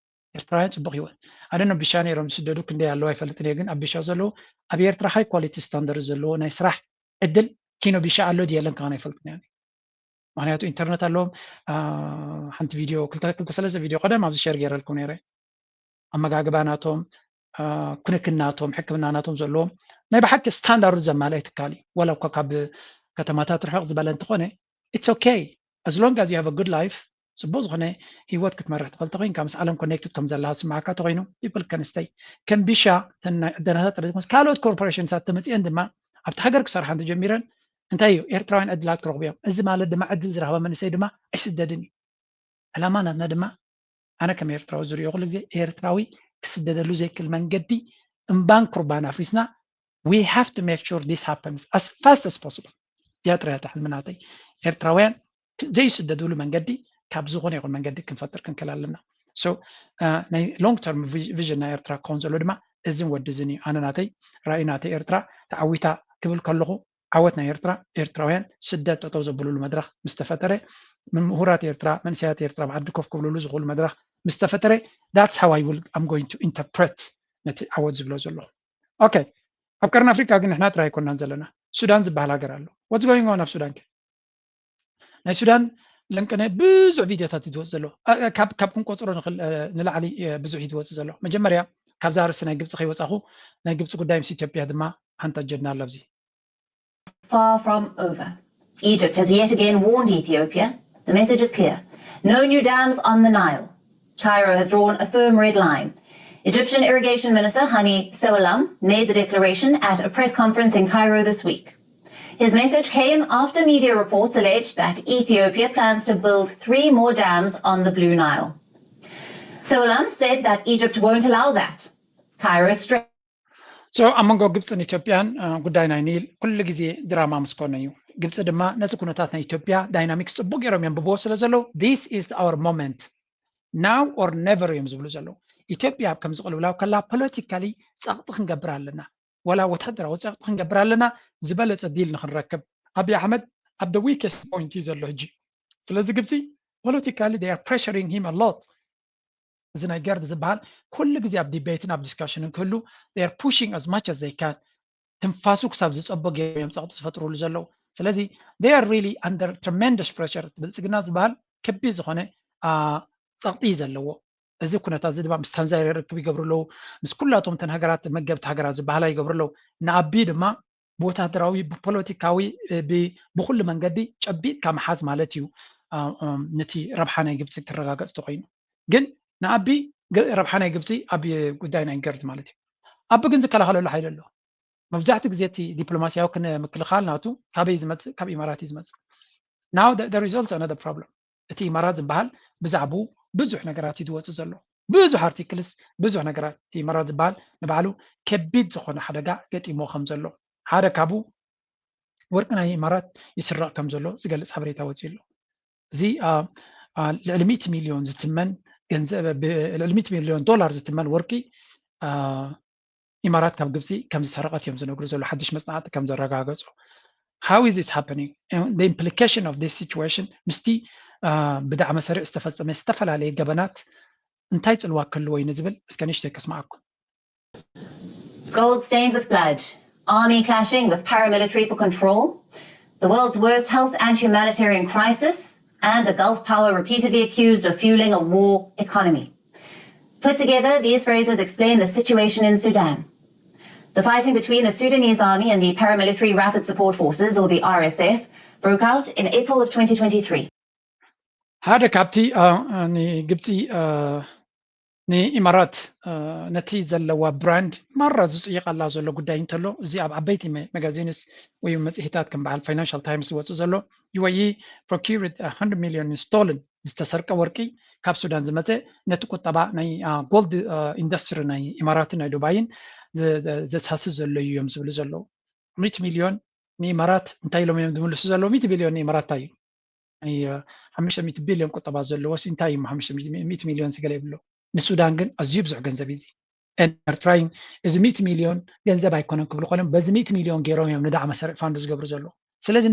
ኤርትራውያን ፅቡቅ ህይወት ኣደነ ቢሻ ነይሮም ዝስደዱ ክንደይ ኣለዉ ኣይፈልጥን እየ ግን ኣብ ቢሻ ዘለዉ ኣብ ኤርትራ ሃይ ኳሊቲ ስታንደርድ ዘለዎ ናይ ስራሕ ዕድል ኪኖ ቢሻ ኣሎ ድየለን ከማን ኣይፈልጥን እየ ምክንያቱ ኢንተርነት ኣለዎም ሓንቲ ቪድዮ ክልተ ሰለስተ ቪድዮ ቀደም ኣብዚ ሸር ገይረልኩም ነይረ ኣመጋግባ ናቶም ክንክን ናቶም ሕክምና ናቶም ዘለዎም ናይ ብሓቂ ስታንዳርዱ ዘማልአ ትካል እዩ ወላ እኳ ካብ ከተማታት ርሕቕ ዝበለ እንተኾነ it's okay as long as you have a good life ፅቡቅ ዝኾነ ህይወት ክትመርሕ ትኽእል ተኮይንካ ምስ ዓለም ኮኔክትድ ከም ዘለካ ዝስማዓካ ተኮይኑ people can stay ከም ቢሻ ተናይ ዕደናታት ጥረ ዘይኮነስ ካልኦት ኮርፖሬሽንሳት ተመፅኤን ድማ ኣብቲ ሃገር ክሰርሓ እንተጀሚረን እንታይ እዩ ኤርትራውያን ዕድላት ክረኽቡ እዮም እዚ ማለት ድማ ዕድል ዝረኽበ መንእሰይ ድማ ኣይስደድን እዩ ዕላማ ናትና ድማ ኣነ ከም ኤርትራዊ ዝሪኦ ኩሉ ግዜ ኤርትራዊ ክስደደሉ ዘይክእል መንገዲ እምባን ኩርባን ኣፍሪስና we have to make sure this happens as fast as possible። እዚኣ ጥራይ እያ ሕልሚ ናተይ። ኤርትራውያን ዘይስደድሉ መንገዲ ካብ ዝኾነ ይኹን መንገዲ ክንፈጥር ክንክእል ኣለና። So ናይ long term vision ናይ ኤርትራ ክኸውን ዘሎ ድማ እዝን ወዲ እዝን እዩ። ኣነ ናተይ ራእይ ናተይ ኤርትራ ተዓዊታ ክብል ከለኹ ዓወት ናይ ኤርትራ ኤርትራውያን ስደት ጠጠው ዘብልሉ መድረኽ ምስ ተፈጠረ፣ ምሁራት ኤርትራ መንእሰያት ኤርትራ ብዓዲ ኮፍ ክብልሉ ዝኽእሉ መድረኽ ምስ ተፈጠረ that's how I will I'm going to interpret ነቲ ዓወት ዝብሎ ዘለኹ። ኦኬ፣ ኣብ ቀርኒ ኣፍሪቃ ግን ንሕና ጥራይ ኣይኮናን ዘለና። ሱዳን ዝበሃል ሃገር ኣሎ። What's going on ኣብ ሱዳን ከ? ናይ ሱዳን ለንቅነ ብዙሕ ቪድዮታት እዩ ዝወፅ ዘሎ። ካብ ክንቆፅሮ ንላዕሊ ብዙሕ እዩ ዝወፅ ዘሎ። መጀመርያ ካብዛ ርእሲ ናይ ግብፂ ከይወፃኹ ናይ ግብፂ ጉዳይ ምስ ኢትዮጵያ ድማ ሓንቲ ኣጀንዳ ኣሎ ኣብዚ። Far from over. Egypt has yet again warned Ethiopia. The message is clear. No new dams on the Nile. Cairo has drawn a firm red line. Egyptian Irrigation Minister Hani Sewallam made the declaration at a press conference in Cairo this week. His message came after media reports alleged that Ethiopia plans to build three more dams on the Blue Nile. Sewallam said that Egypt won't allow that. Cairo stressed So ኣብ መንጎ ግብፅን ኢትዮጵያን ጉዳይ ናይ ኒል ኩሉ ግዜ ድራማ ምስ ኮነ እዩ። ግብፂ ድማ ነቲ ኩነታት ናይ ኢትዮጵያ ዳይናሚክስ ፅቡቅ ገይሮም የንብብዎ ስለ ዘለዉ this is our moment now or never እዮም ዝብሉ ዘለዉ። ኢትዮጵያ ኣብ ከምዚ ቅልውላው ከላ ፖለቲካሊ ፀቕጢ ክንገብር ኣለና፣ ዋላ ወታደራዊ ፀቕጢ ክንገብር ኣለና ዝበለፀ ዲል ንክንረክብ። ኣብይ ኣሕመድ ኣብ the weakest point እዩ ዘሎ ሕጂ። ስለዚ ግብፂ ፖለቲካሊ they are pressuring him a lot። እዚ ናይ ገርድ ዝበሃል ኩሉ ግዜ ኣብ ዲቤትን ኣብ ዲስካሽንን ክህሉ they are pushing as much as they can ትንፋሱ ክሳብ ዝፀቦ ገይሮም እዮም ፀቕጢ ዝፈጥሩሉ ዘለዉ። ስለዚ they are really under tremendous pressure። ብልፅግና ዝበሃል ከቢድ ዝኾነ ፀቕጢ እዩ ዘለዎ። እዚ ኩነታት እዚ ድማ ምስ ታንዛኒያ ርክብ ይገብሩ ኣለዉ፣ ምስ ኩላቶም እተን ሃገራት መገብቲ ሃገራት ዝበሃላ ይገብሩ ኣለዉ። ንኣቢ ድማ ብወታደራዊ ብፖለቲካዊ ብኩሉ መንገዲ ጨቢጥካ ምሓዝ ማለት እዩ። ነቲ ረብሓ ናይ ግብፂ ክረጋገፅ ተኮይኑ ግን ንኣቢ ረብሓ ናይ ግብፂ ኣብ ጉዳይ ናይ ገርድ ማለት እዩ። ኣቢ ግን ዝከላኸለሉ ሓይሊ ኣሎ። መብዛሕትኡ ግዜ እቲ ዲፕሎማሲያዊ ክነ ምክልኻል ናቱ ካበይ ዝመፅእ? ካብ ኢማራት እዩ ዝመፅእ። Now there is also another problem። እቲ ኢማራት ዝበሃል ብዛዕባኡ ብዙሕ ነገራት እዩ ዝወፅእ ዘሎ። ብዙሕ ኣርቲክልስ ብዙሕ ነገራት። እቲ ኢማራት ዝበሃል ንባዕሉ ከቢድ ዝኾነ ሓደጋ ገጢሞ ከም ዘሎ ሓደ ካብኡ ወርቂ ናይ ኢማራት ይስረቕ ከም ዘሎ ዝገልፅ ሓበሬታ ወፂኡ ኣሎ። እዚ ልዕሊ ሚእቲ ሚልዮን ዝትመን ገንዘብ ልዕሊ ሚእቲ ሚልዮን ዶላር ዝትመን ወርቂ ኢማራት ካብ ግብፂ ከም ዝሰረቐት እዮም ዝነግሩ ዘሎ ሓድሽ መፅናዕቲ ከም ዘረጋገፁ። How is this happening? The implication of this situation ምስቲ ብዳዕመ ሰሪዕ ዝተፈፀመ ዝተፈላለየ ገበናት እንታይ ፅልዋ ክህልዎ እዩ ንዝብል እስከ ንእሽተይ ከስማዓኩም። Gold stained with blood, army clashing with paramilitary for control, the world's worst health and humanitarian crisis, and a Gulf power repeatedly accused of fueling a war economy. Put together, these phrases explain the situation in Sudan. The fighting between the Sudanese army and the paramilitary Rapid Support Forces, or the R S F, broke out in April of twenty twenty-three. ሓደ ካብቲ ንግብፂ ንኢማራት ነቲ ዘለዋ ብራንድ ማራ ዝፅይቐላ ዘሎ ጉዳይ እንተሎ፣ እዚ ኣብ ዓበይቲ መጋዚንስ ወይ መፅሄታት ከም በዓል ፋይናንሻል ታይምስ ዝወፅእ ዘሎ፣ ዩ ኤ ኢ procured one hundred million stolen፣ ዝተሰርቀ ወርቂ ካብ ሱዳን ዝመፀ ነቲ ቁጠባ ናይ ጎልድ ኢንዱስትሪ ናይ ኢማራትን ናይ ዱባይን ዘሳሲ ዘሎ እዩ እዮም ዝብሉ ዘለዉ። ሚእቲ ሚልዮን ንኢማራት እንታይ ኢሎም እዮም ዝምልሱ ዘለዉ? ሚእቲ ቢልዮን ንኢማራት እንታይ እዩ? ሓሙሽተ ሚእቲ ቢልዮን ቁጠባ ዘለዎስ እንታይ እዩ ሓሙሽተ ሚእቲ ሚልዮን ስገለ ይብሎ? ንሱዳን ግን ኣዝዩ ብዙሕ ገንዘብ እዩ። They're trying፣ እዚ ሚእቲ ሚልዮን ገንዘብ ኣይኮነን ክብሉ ኮይኖም በዚ ሚእቲ ሚልዮን ገይሮም እዮም ንዳዕመ ሰሪዕ ፋንድ ዝገብሩ ዘለዉ። ስለዚ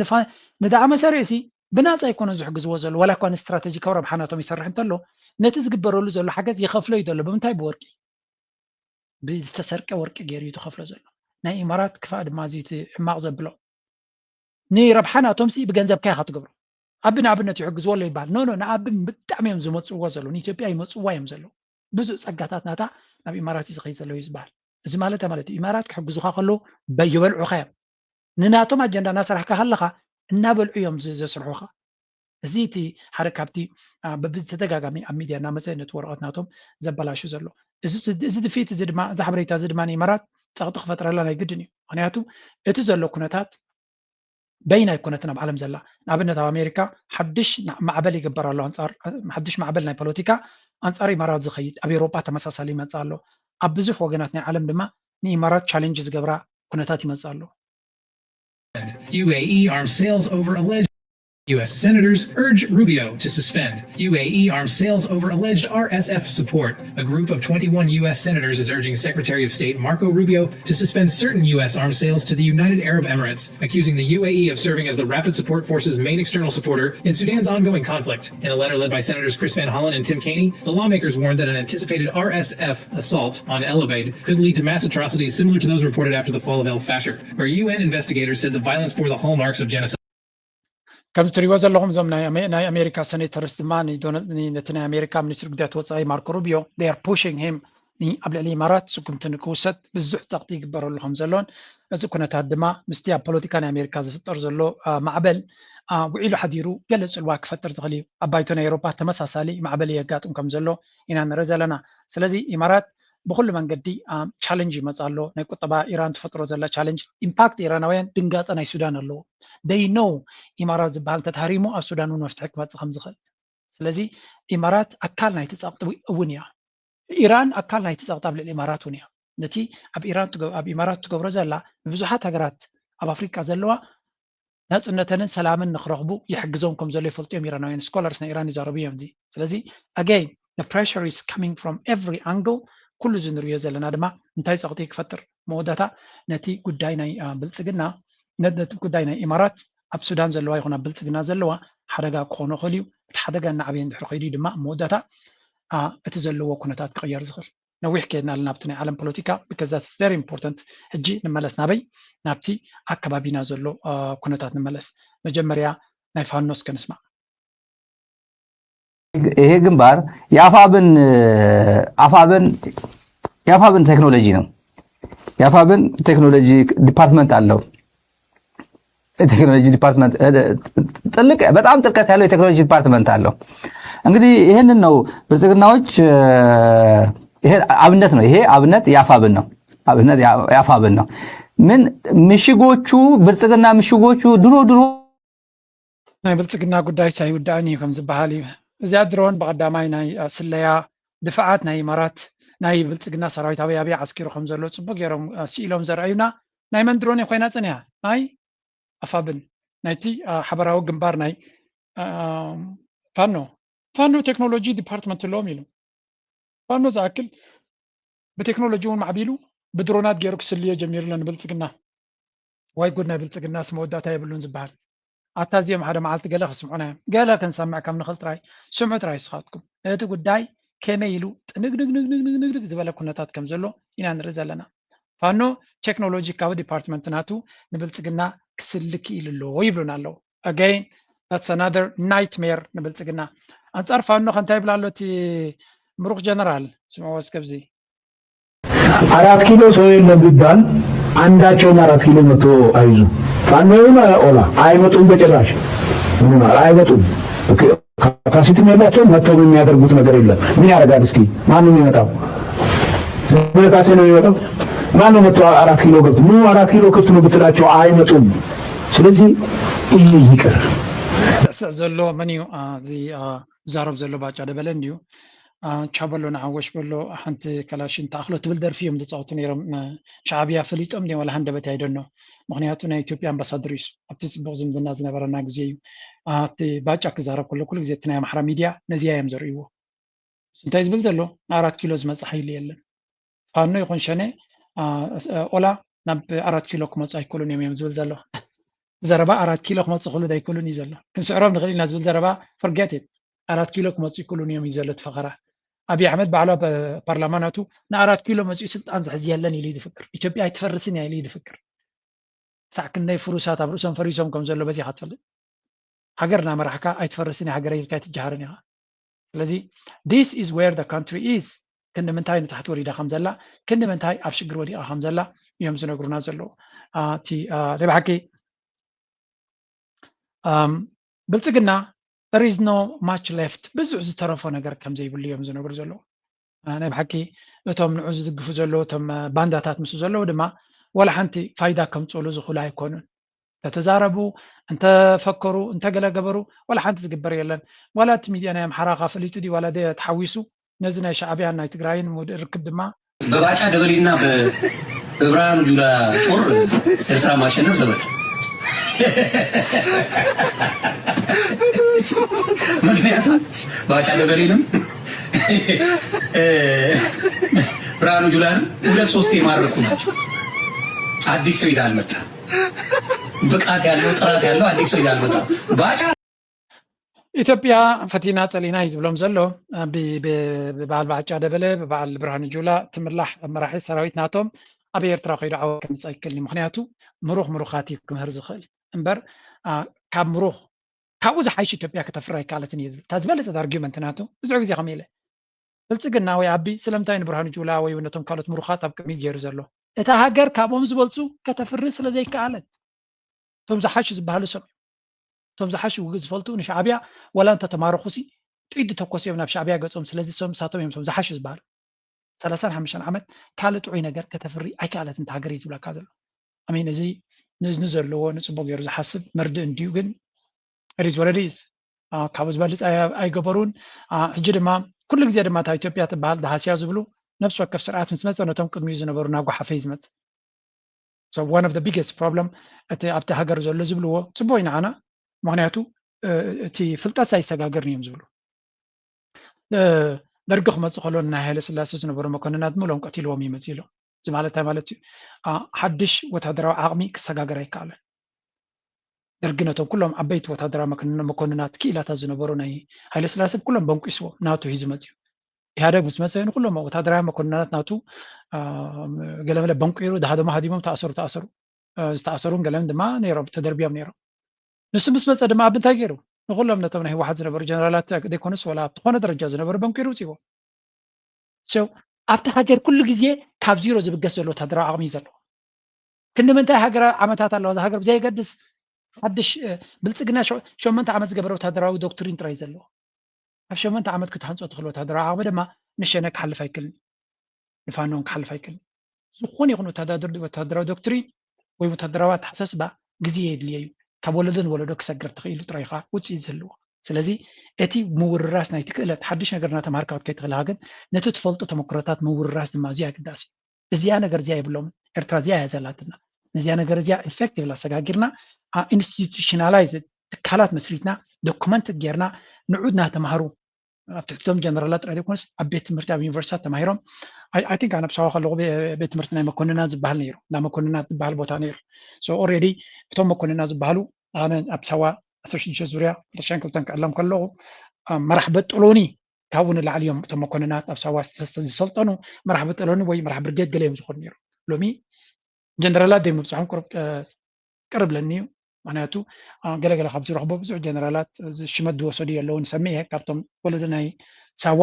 ንዳዕመ ሰሪዕ ሲ ብናፃ ኣይኮነን ዝሕግዝዎ ዘለዉ፣ ዋላ እኳ ንስትራተጂካዊ ረብሓ ናቶም ይሰርሕ እንተሎ ነቲ ዝግበረሉ ዘሎ ሓገዝ ይኸፍሎ እዩ ዘሎ። ብምንታይ? ብወርቂ። ብዝተሰርቀ ወርቂ ገይሩ እዩ ዝኸፍሎ ዘሎ። ናይ ኢማራት ክፋእ ድማ እዚ እቲ ሕማቕ ዘብሎ። ንረብሓ ናቶም ሲ ብገንዘብካ ኢኻ ትገብሮ። ኣቢ ንኣብነት ይሕግዝዎ ኣሎ ይበሃል። ኖ ኖ፣ ንኣቢ ብጣዕሚ እዮም ዝመፅዎ ዘለዉ፣ ንኢትዮጵያ ይመፅዋ እዮም ዘለዉ። ብዙሕ ፀጋታት ናታ ናብ ኢማራት እዩ ዝኸይድ ዘሎ እዩ ዝበሃል። እዚ ማለት ማለት እዩ ኢማራት ክሕግዙኻ ከለዉ ይበልዑኻ እዮም። ንናቶም ኣጀንዳ እናሰራሕካ ከለኻ እናበልዑ እዮም ዘስርሑኻ። እዚ እቲ ሓደ ካብቲ በብተደጋጋሚ ኣብ ሚድያ እናመፀ ነቲ ወረቐት ናቶም ዘበላሹ ዘሎ። እዚ ድፊት እዚ ድማ፣ እዚ ሓበሬታ እዚ ድማ ንኢማራት ፀቕጢ ክፈጥረላ ናይ ግድን እዩ። ምክንያቱ እቲ ዘሎ ኩነታት በይና ኣይኮነትን ኣብ ዓለም ዘላ። ንኣብነት ኣብ ኣሜሪካ ሓድሽ ማዕበል ይግበር ኣሎ፣ ኣንፃር ሓድሽ ማዕበል ናይ ፖለቲካ ኣንጻር ኢማራት ዝኸይድ ኣብ ኤውሮጳ ተመሳሳሊ ይመጽእ ኣሎ። ኣብ ብዙሕ ወገናት ናይ ዓለም ድማ ንኢማራት ቻሌንጅ ዝገብራ ኩነታት ይመጽእ ኣሎ። U A E arms sales over alleged U S senators urge Rubio to suspend U A E arms sales over alleged R S F support. A group of twenty-one U S senators is urging Secretary of State Marco Rubio to suspend certain U S arms sales to the United Arab Emirates, accusing the U A E of serving as the Rapid Support Force's main external supporter in Sudan's ongoing conflict. In a letter led by Senators Chris Van Hollen and Tim Kaine, the lawmakers warned that an anticipated R S F assault on El Obeid could lead to mass atrocities similar to those reported after the fall of El Fasher, where U N investigators said the violence bore the hallmarks of genocide. ከምዚ ትሪእዎ ዘለኹም እዞም ናይ ኣሜ- ናይ ኣሜሪካ ሴኔተርስ ድማ ንዶነ- ን- ነቲ ናይ ኣሜሪካ ሚኒስትሪ ጉዳያት ወፃኢ ማርኮ ሩቢዮ they are pushing him ን- ኣብ ልዕሊ ኢማራት ስጉምቲ ንክውሰድ ብዙሕ ፀቕጢ ይግበረሉ ከም ዘሎን እዚ ኩነታት ድማ ምስቲ ኣብ ፖለቲካ ናይ ኣሜሪካ ዝፍጠር ዘሎ አ፣ ማዕበል አ፣ ውዒሉ ሓዲሩ ገለ ፅልዋ ክፈጥር ዝኽእል እዩ። ኣብ ባይቶ ናይ ኤውሮፓ ተመሳሳሊ ማዕበል የጋጥም ከም ዘሎ ኢና ንርኢ ዘለና። ስለዚ ኢማራት ብኩሉ መንገዲ ቻለንጅ ይመፅ ኣሎ። ናይ ቁጠባ ኢራን ትፈጥሮ ዘላ ቻለንጅ ኢምፓክት ኢራናውያን ድንጋፀ ናይ ሱዳን ኣለዎ። They know ኢማራት ዝበሃል እንተተሃሪሙ ኣብ ሱዳን እውን መፍትሒ ክመፅእ ከም ዝኽእል። ስለዚ ኢማራት ኣካል ናይቲ ፀቕጢ እውን እያ። ኢራን ኣካል ናይቲ ፀቕጢ ኣብ ልዕሊ ኢማራት እውን እያ። ነቲ ኣብ ኢራን ትገ- ኣብ ኢማራት ትገብሮ ዘላ ንብዙሓት ሃገራት ኣብ ኣፍሪቃ ዘለዋ ናፅነተንን ሰላምን ንክረኽቡ ይሕግዞም ከም ዘሎ ይፈልጡ እዮም ኢራናውያን። ስኮላርስ ናይ ኢራን ይዛረቡ እዮም እዚ። ስለዚ again the pressure is coming from every angle። ኩሉ እዚ ንሪኦ ዘለና ድማ እንታይ ፀቕጢ ክፈጥር መወዳእታ ነቲ ጉዳይ ናይ አ፣ ብልፅግና ነ- ነቲ ጉዳይ ናይ ኢማራት ኣብ ሱዳን ዘለዋ ይኹን ኣብ ብልፅግና ዘለዋ ሓደጋ ክኾኖ ይኽእል እዩ። እቲ ሓደጋ እናዓበየ እንድሕር ከይዱ እዩ ድማ መወዳእታ አ፣ እቲ ዘለዎ ኩነታት ክቕየር ዝኽእል። ነዊሕ ከይድና ኣለና ኣብቲ ናይ ዓለም ፖለቲካ because that's very important። ሕጂ ንመለስ ናበይ ናብቲ ኣከባቢና ዘሎ አ፣ ኩነታት ንመለስ። መጀመርያ ናይ ፋኖ እስከ ንስማዕ። ይሄ ግንባር የአፋብን አፋብን የአፋብን ቴክኖሎጂ ነው። የአፋብን ቴክኖሎጂ ዲፓርትመንት አለው። ቴክኖሎጂ ዲፓርትመንት ጥልቅ በጣም ጥልቀት ያለው የቴክኖሎጂ ዲፓርትመንት አለው። እንግዲህ ይህንን ነው ብልጽግናዎች ይሄ አብነት ነው። ይሄ አብነት የአፋብን ነው። አብነት የአፋብን ነው። ምን ምሽጎቹ ብልጽግና ምሽጎቹ ድሮ ድሮ ናይ ብልፅግና ጉዳይ ኣይውዳእን እዩ ከም ዝበሃል እዩ። እዚኣ ድሮን ብቐዳማይ ናይ አ፣ ስለያ ድፍዓት ናይ ኢማራት ናይ ብልፅግና ሰራዊት ኣበይ ኣበይ ዓስኪሩ ከም ዘሎ ፅቡቅ ገይሮም አ፣ ስኢሎም ዘርኣዩና። ናይ መን ድሮን ኮይና ፀኒሓ? ናይ ኣፋብን ናይቲ አ፣ ሓበራዊ ግንባር ናይ አ፣ ፋኖ ፋኖ ቴክኖሎጂ ዲፓርትመንት ኣለዎም ኢሉ። ፋኖ ዝኣክል ብቴክኖሎጂ እውን ማዕቢሉ ብድሮናት ገይሩ ክስልዮ ጀሚሩ ኣሎ ንብልፅግና። ዋይ ጉድ ናይ ብልፅግናስ መወዳእታ የብሉን ዝበሃል። ኣታ እዚኦም ሓደ መዓልቲ ገለ ክስምዑና እዮም። ገለ ክንሰምዕ ከም ንኽእል ጥራይ ስምዑ ጥራይ ስኻትኩም። እቲ ጉዳይ ከመይ ኢሉ ጥንግንግንግንግንግንግ ዝበለ ኩነታት ከም ዘሎ ኢና ንርኢ ዘለና። ፋኖ ቴክኖሎጂካዊ ዲፓርትመንት ናቱ ንብልፅግና ክስልክ ኢሉ ኣሎ ይብሉና ኣለዉ። Again that's another nightmare ንብልፅግና። ኣንፃር ፋኖ ከ እንታይ ይብል ኣሎ እቲ ምሩኽ ጀነራል? ስምዕዎ እስከ ኣብዚ። አራት ኪሎ ሰው የለም ቢባል አንዳቸውም አራት ኪሎ መጥቶ አይዙ ፋኖ ይሁን ኦላ አይመጡም። በጭራሽ ምንም አይመጡም። ካፓሲቲም የላቸውም። መጥተው የሚያደርጉት ነገር የለም። ምን ያደርጋል እስኪ? ማን ነው የሚመጣው? ዘመነ ካሴ ነው የሚመጣው? ማን ነው መጥቶ አራት ኪሎ ገብቶ ኑ አራት ኪሎ ክፍት ነው ብትላቸው አይመጡም። ስለዚህ ይህ ይቅር። ስዕስዕ ዘሎ መን እዩ? አ፣ እዚ አ፣ ዝዛረብ ዘሎ ባጫ ደበለ እንድዩ። አ፣ ቻው በሎ ንዓወሽ በሎ ሓንቲ ከላሽን ተኣኽሎ ትብል ደርፊ እዮም ዝፃወቱ ነይሮም። አ፣ ሻዕብያ ፈሊጦም ድዮም ዋላ ሃንደበት ኣይደኖ። ምክንያቱ ናይ ኢትዮጵያ ኣምባሳደር እዩ። ኣብቲ ፅቡቅ ዝምድና ዝነበረና ግዜ እዩ። አ፣ እቲ ባጫ ክዛረብ ከሎ ኩሉ ግዜ እቲ ናይ ኣምሓራ ሚድያ ነዚኣ እዮም ዘርእይዎ። እንታይ ዝብል ዘሎ? ንኣራት ኪሎ ዝመፅእ ሓይሊ የለን። ፋኖ ይኹን ሸኔ ኦላ ናብ ኣራት ኪሎ ክመፁ ኣይክእሉን እዮም እዮም ዝብል ዘሎ። ዘረባ ኣራት ኪሎ ክመፁ ክእሉ ኣይክእሉን እዩ ዘሎ። ክንስዕሮም ንኽእል ኢና ዝብል ዘረባ forget it። ኣራት ኪሎ ክመፁ ኣይክእሉን እዮም እዩ ዘሎ እቲ ፈኸራ። ኣብይ ኣሕመድ ባዕሉ ኣብ ፓርላማ ናቱ ንኣራት ኪሎ መፂኡ ስልጣን ዝሕዝ የለን ኢሉ እዩ ዝፍክር። ኢትዮጵያ ኣይትፈርስን እያ ኢሉ እዩ ዝፍክር። ሳዕ ክንደይ ፍሩሳት ኣብ ርእሶም ፈሪሶም ከም ዘሎ በዚኻ ትፈልጥ። ሃገር እናመራሕካ ኣይትፈርስን እያ ሃገረይ ኢልካ ኣይትጀሃርን ኢኻ። ስለዚ this is where the country is። ክንዲ ምንታይ ንታሕቲ ወሪዳ ከም ዘላ፣ ክንዲ ምንታይ ኣብ ሽግር ወዲቓ ከም ዘላ እዮም ዝነግሩና ዘለዉ። እቲ ናይ ብሓቂ ብልፅግና there is no much left፣ ብዙሕ ዝተረፎ ነገር ከም ዘይብሉ እዮም ዝነግሩ ዘለዉ። ናይ ብሓቂ እቶም ንዑ ዝድግፉ ዘለዉ እቶም ባንዳታት ምስኡ ዘለዉ ድማ ዋላ ሓንቲ ፋይዳ ከምፅእሉ ዝኽእሉ ኣይኮኑን። እንተተዛረቡ፣ እንተፈከሩ፣ እንተገለ ገበሩ ዋላ ሓንቲ ዝግበር የለን። ዋላ እቲ ሚድያ ናይ ኣምሓራ ካ ፈሊጡ ድዩ ዋላ ደ ተሓዊሱ ነዚ ናይ ሻዕብያን ናይ ትግራይን ሙድ ርክብ ድማ በባጫ ደበሌና በብርሃኑ ጁላ ጦር ኤርትራ ማሸነፍ ዘበት። ምክንያቱም ባጫ ደበሌንም ብርሃኑ ጁላን ሁለት ሶስት የማረኩ ናቸው። አዲስ ሰው ይዛ አልመጣም። ብቃት ያለው ጥራት ያለው አዲስ ሰው ይዛ አልመጣም። ባጫ ኢትዮጵያ ፈቲና ጸሊና እዩ ዝብሎም ዘሎ። ብበዓል ባጫ ደበለ፣ ብበዓል ብርሃኑ ጁላ ትምላሕ መራሒ ሰራዊት ናቶም ኣብ ኤርትራ ከይዱ ዓወት ከምፅእ ኣይክእልን እዩ። ምክንያቱ ምሩኽ ምሩኻት እዩ ክምህር ዝኽእል እምበር፣ ካብ ምሩኽ ካብኡ ዝሓይሽ ኢትዮጵያ ከተፍሪ ኣይከኣለትን እዩ ዝብል። እታ ዝበለፀት ኣርጊመንት ናቱ ብዙሕ ግዜ ከምኡ ኢለ። ብልፅግና ወይ ኣቢ ስለምንታይ ንብርሃኑ ጁላ ወይ ነቶም ካልኦት ምሩኻት ኣብ ቅድሚት ገይሩ ዘሎ? እታ ሃገር ካብኦም ዝበልፁ ከተፍሪ ስለዘይከኣለት። እቶም ዝሓሹ ዝበሃሉ ሰብ እዮም። እቶም ዝሓሹ ውግእ ዝፈልጡ ንሻዕብያ ዋላ እንተተማረኹሲ ጥይት ዝተኮሱ እዮም ናብ ሻዕብያ ገፆም። ስለዚ እሶም እሳቶም እዮም እቶም ዝሓሹ ዝበሃሉ። ሰላሳን ሓሙሽተን ዓመት ካልእ ጥዑይ ነገር ከተፍሪ ኣይከኣለትን እታ ሃገር እዩ ዝብለካ ዘሎ። ኣሜን። እዚ ንእዝኒ ዘለዎ ንፅቡቅ ገይሩ ዝሓስብ መርድእ እንድዩ፣ ግን ሪዝ ወረዲዝ ካብኡ ዝበልፅ ኣይ- ኣይገበሩን። ሕጂ ድማ ኩሉ ግዜ ድማ እታ ኢትዮጵያ ትበሃል ደሃስያ ዝብሉ ነፍሲ ወከፍ ስርዓት ምስ መፀ ነቶም ቅድሚኡ ዝነበሩ እናጓሓፈ እዩ ዝመፅእ። So one of the biggest problem እቲ ኣብቲ ሃገር ዘሎ ዝብልዎ ፅቡቅ እዩ ንዓና፣ ምክንያቱ እቲ ፍልጠት ኣይሰጋገርን እዮም ዝብሉ። ደርጊ ክመፅእ ከሎ ናይ ሃይለ ስላሴ ዝነበሩ መኮንናት ምሎም ቀቲልዎም እዩ መፅእ ኢሎም። እዚ ማለት እንታይ ማለት እዩ? ሓድሽ ወታደራዊ ዓቕሚ ክሰጋገር ኣይከኣለን። ደርጊ ነቶም ኩሎም ዓበይቲ ወታደራዊ መኮንናት ክኢላታት ዝነበሩ ናይ ሃይለ ስላሴ ኩሎም በንቂስዎም ናቱ ሂዙ መፅዩ። ኢህኣደግ ምስ መፀ ንኩሎም ወታደራዊ መኮንናት ናቱ ገለመለ በንቂሩ ደሃደሞ ሃዲሞም ተኣሰሩ ተኣሰሩ ዝተኣሰሩን ገለን ድማ ነይሮም ተደርቢዮም ነይሮም። ንሱ ምስ መፀ ድማ ኣብ እንታይ ገይሩ ንኩሎም ነቶም ናይ ህወሓት ዝነበሩ ጀነራላት ዘይኮኑስ ወላ ኣብቲ ኮነ ደረጃ ዝነበሩ በንቂሩ ውፅዎ። ኣብቲ ሃገር ኩሉ ግዜ ካብ ዚሮ ዝብገስ ዘሎ ወታደራዊ ዓቕሚ እዩ ዘለዎ። ክንዲ ምንታይ ሃገር ዓመታት ኣለዋ እዛ ሃገር ብዘየገድስ ሓድሽ ብልፅግና ሸመንተ ዓመት ዝገበረ ወታደራዊ ዶክትሪን ጥራይ ዘለዎ። ኣብ ሸመንተ ዓመት ክትሃንፆ ትኽእል ወታደራዊ ዓቕሚ ድማ ንሸነ ክሓልፍ ኣይክልን፣ ንፋኖን ክሓልፍ ኣይክልን። ዝኾነ ይኹን ወታደራዊ ዶክትሪን ወይ ወታደራዊ ኣተሓሳስባ ግዜ የድልዮ እዩ። ካብ ወለዶ ንወለዶ ክሰግር ትኽእሉ ጥራይ ከዓ ውፅኢት ዝህልዎ። ስለዚ እቲ ምውርራስ ናይቲ ክእለት ሓድሽ ነገር እናተምሃርካ ክትከይድ ትኽእልካ ግን ነቲ ትፈልጦ ተመክሮታት ምውርራስ ድማ ኣዝዩ ኣገዳሲ እዩ። እዚኣ ነገር እዚኣ የብሎም ኤርትራ እዚኣ እያ ዘላትና። ነዚኣ ነገር እዚኣ ኢፌክቲቭሊ ኣሰጋጊርና ኢንስቲቱሽናላይዝ ትካላት መስሪትና ዶኩመንት ጌርና ንዑ እናተምሃሩ ኣብ ትሕቶም ጀነራላት ጥራይ ዘይኮነስ ኣብ ቤት ትምህርቲ ኣብ ዩኒቨርሲታት ተማሂሮም ኣይ ቲንክ ኣነ ኣብ ሳዋ ከለኹ ቤት ትምህርቲ ናይ መኮንናት ዝበሃል ነይሩ እንዳ መኮንናት ዝበሃል ቦታ ነይሩ። ኦልሬዲ እቶም መኮንናት ዝበሃሉ ኣነ ኣብ ሳዋ ዓሰርተ ሽዱሽተ ዙርያ ክልተ ሽሕን ክልተን ክዕለም ከለኹ መራሕ በጥሎኒ ካብኡ ንላዕሊ እዮም እቶም መኮንናት ኣብ ሳዋ ዝሰልጠኑ መራሕ በጥሎኒ ወይ መራሕ ብርጌድ ገለ እዮም ዝኾኑ ነይሩ። ሎሚ ጀነራላት ደይ ምብፅሖም ቅርብ ለኒ እዩ። ምክንያቱ ገለገለ ካብ ዝረኽቦ ብዙሕ ጀነራላት ሽመት ዝወሰዱ የለውን ሰሚዐ ካብቶም ወለዶ ናይ ሳዋ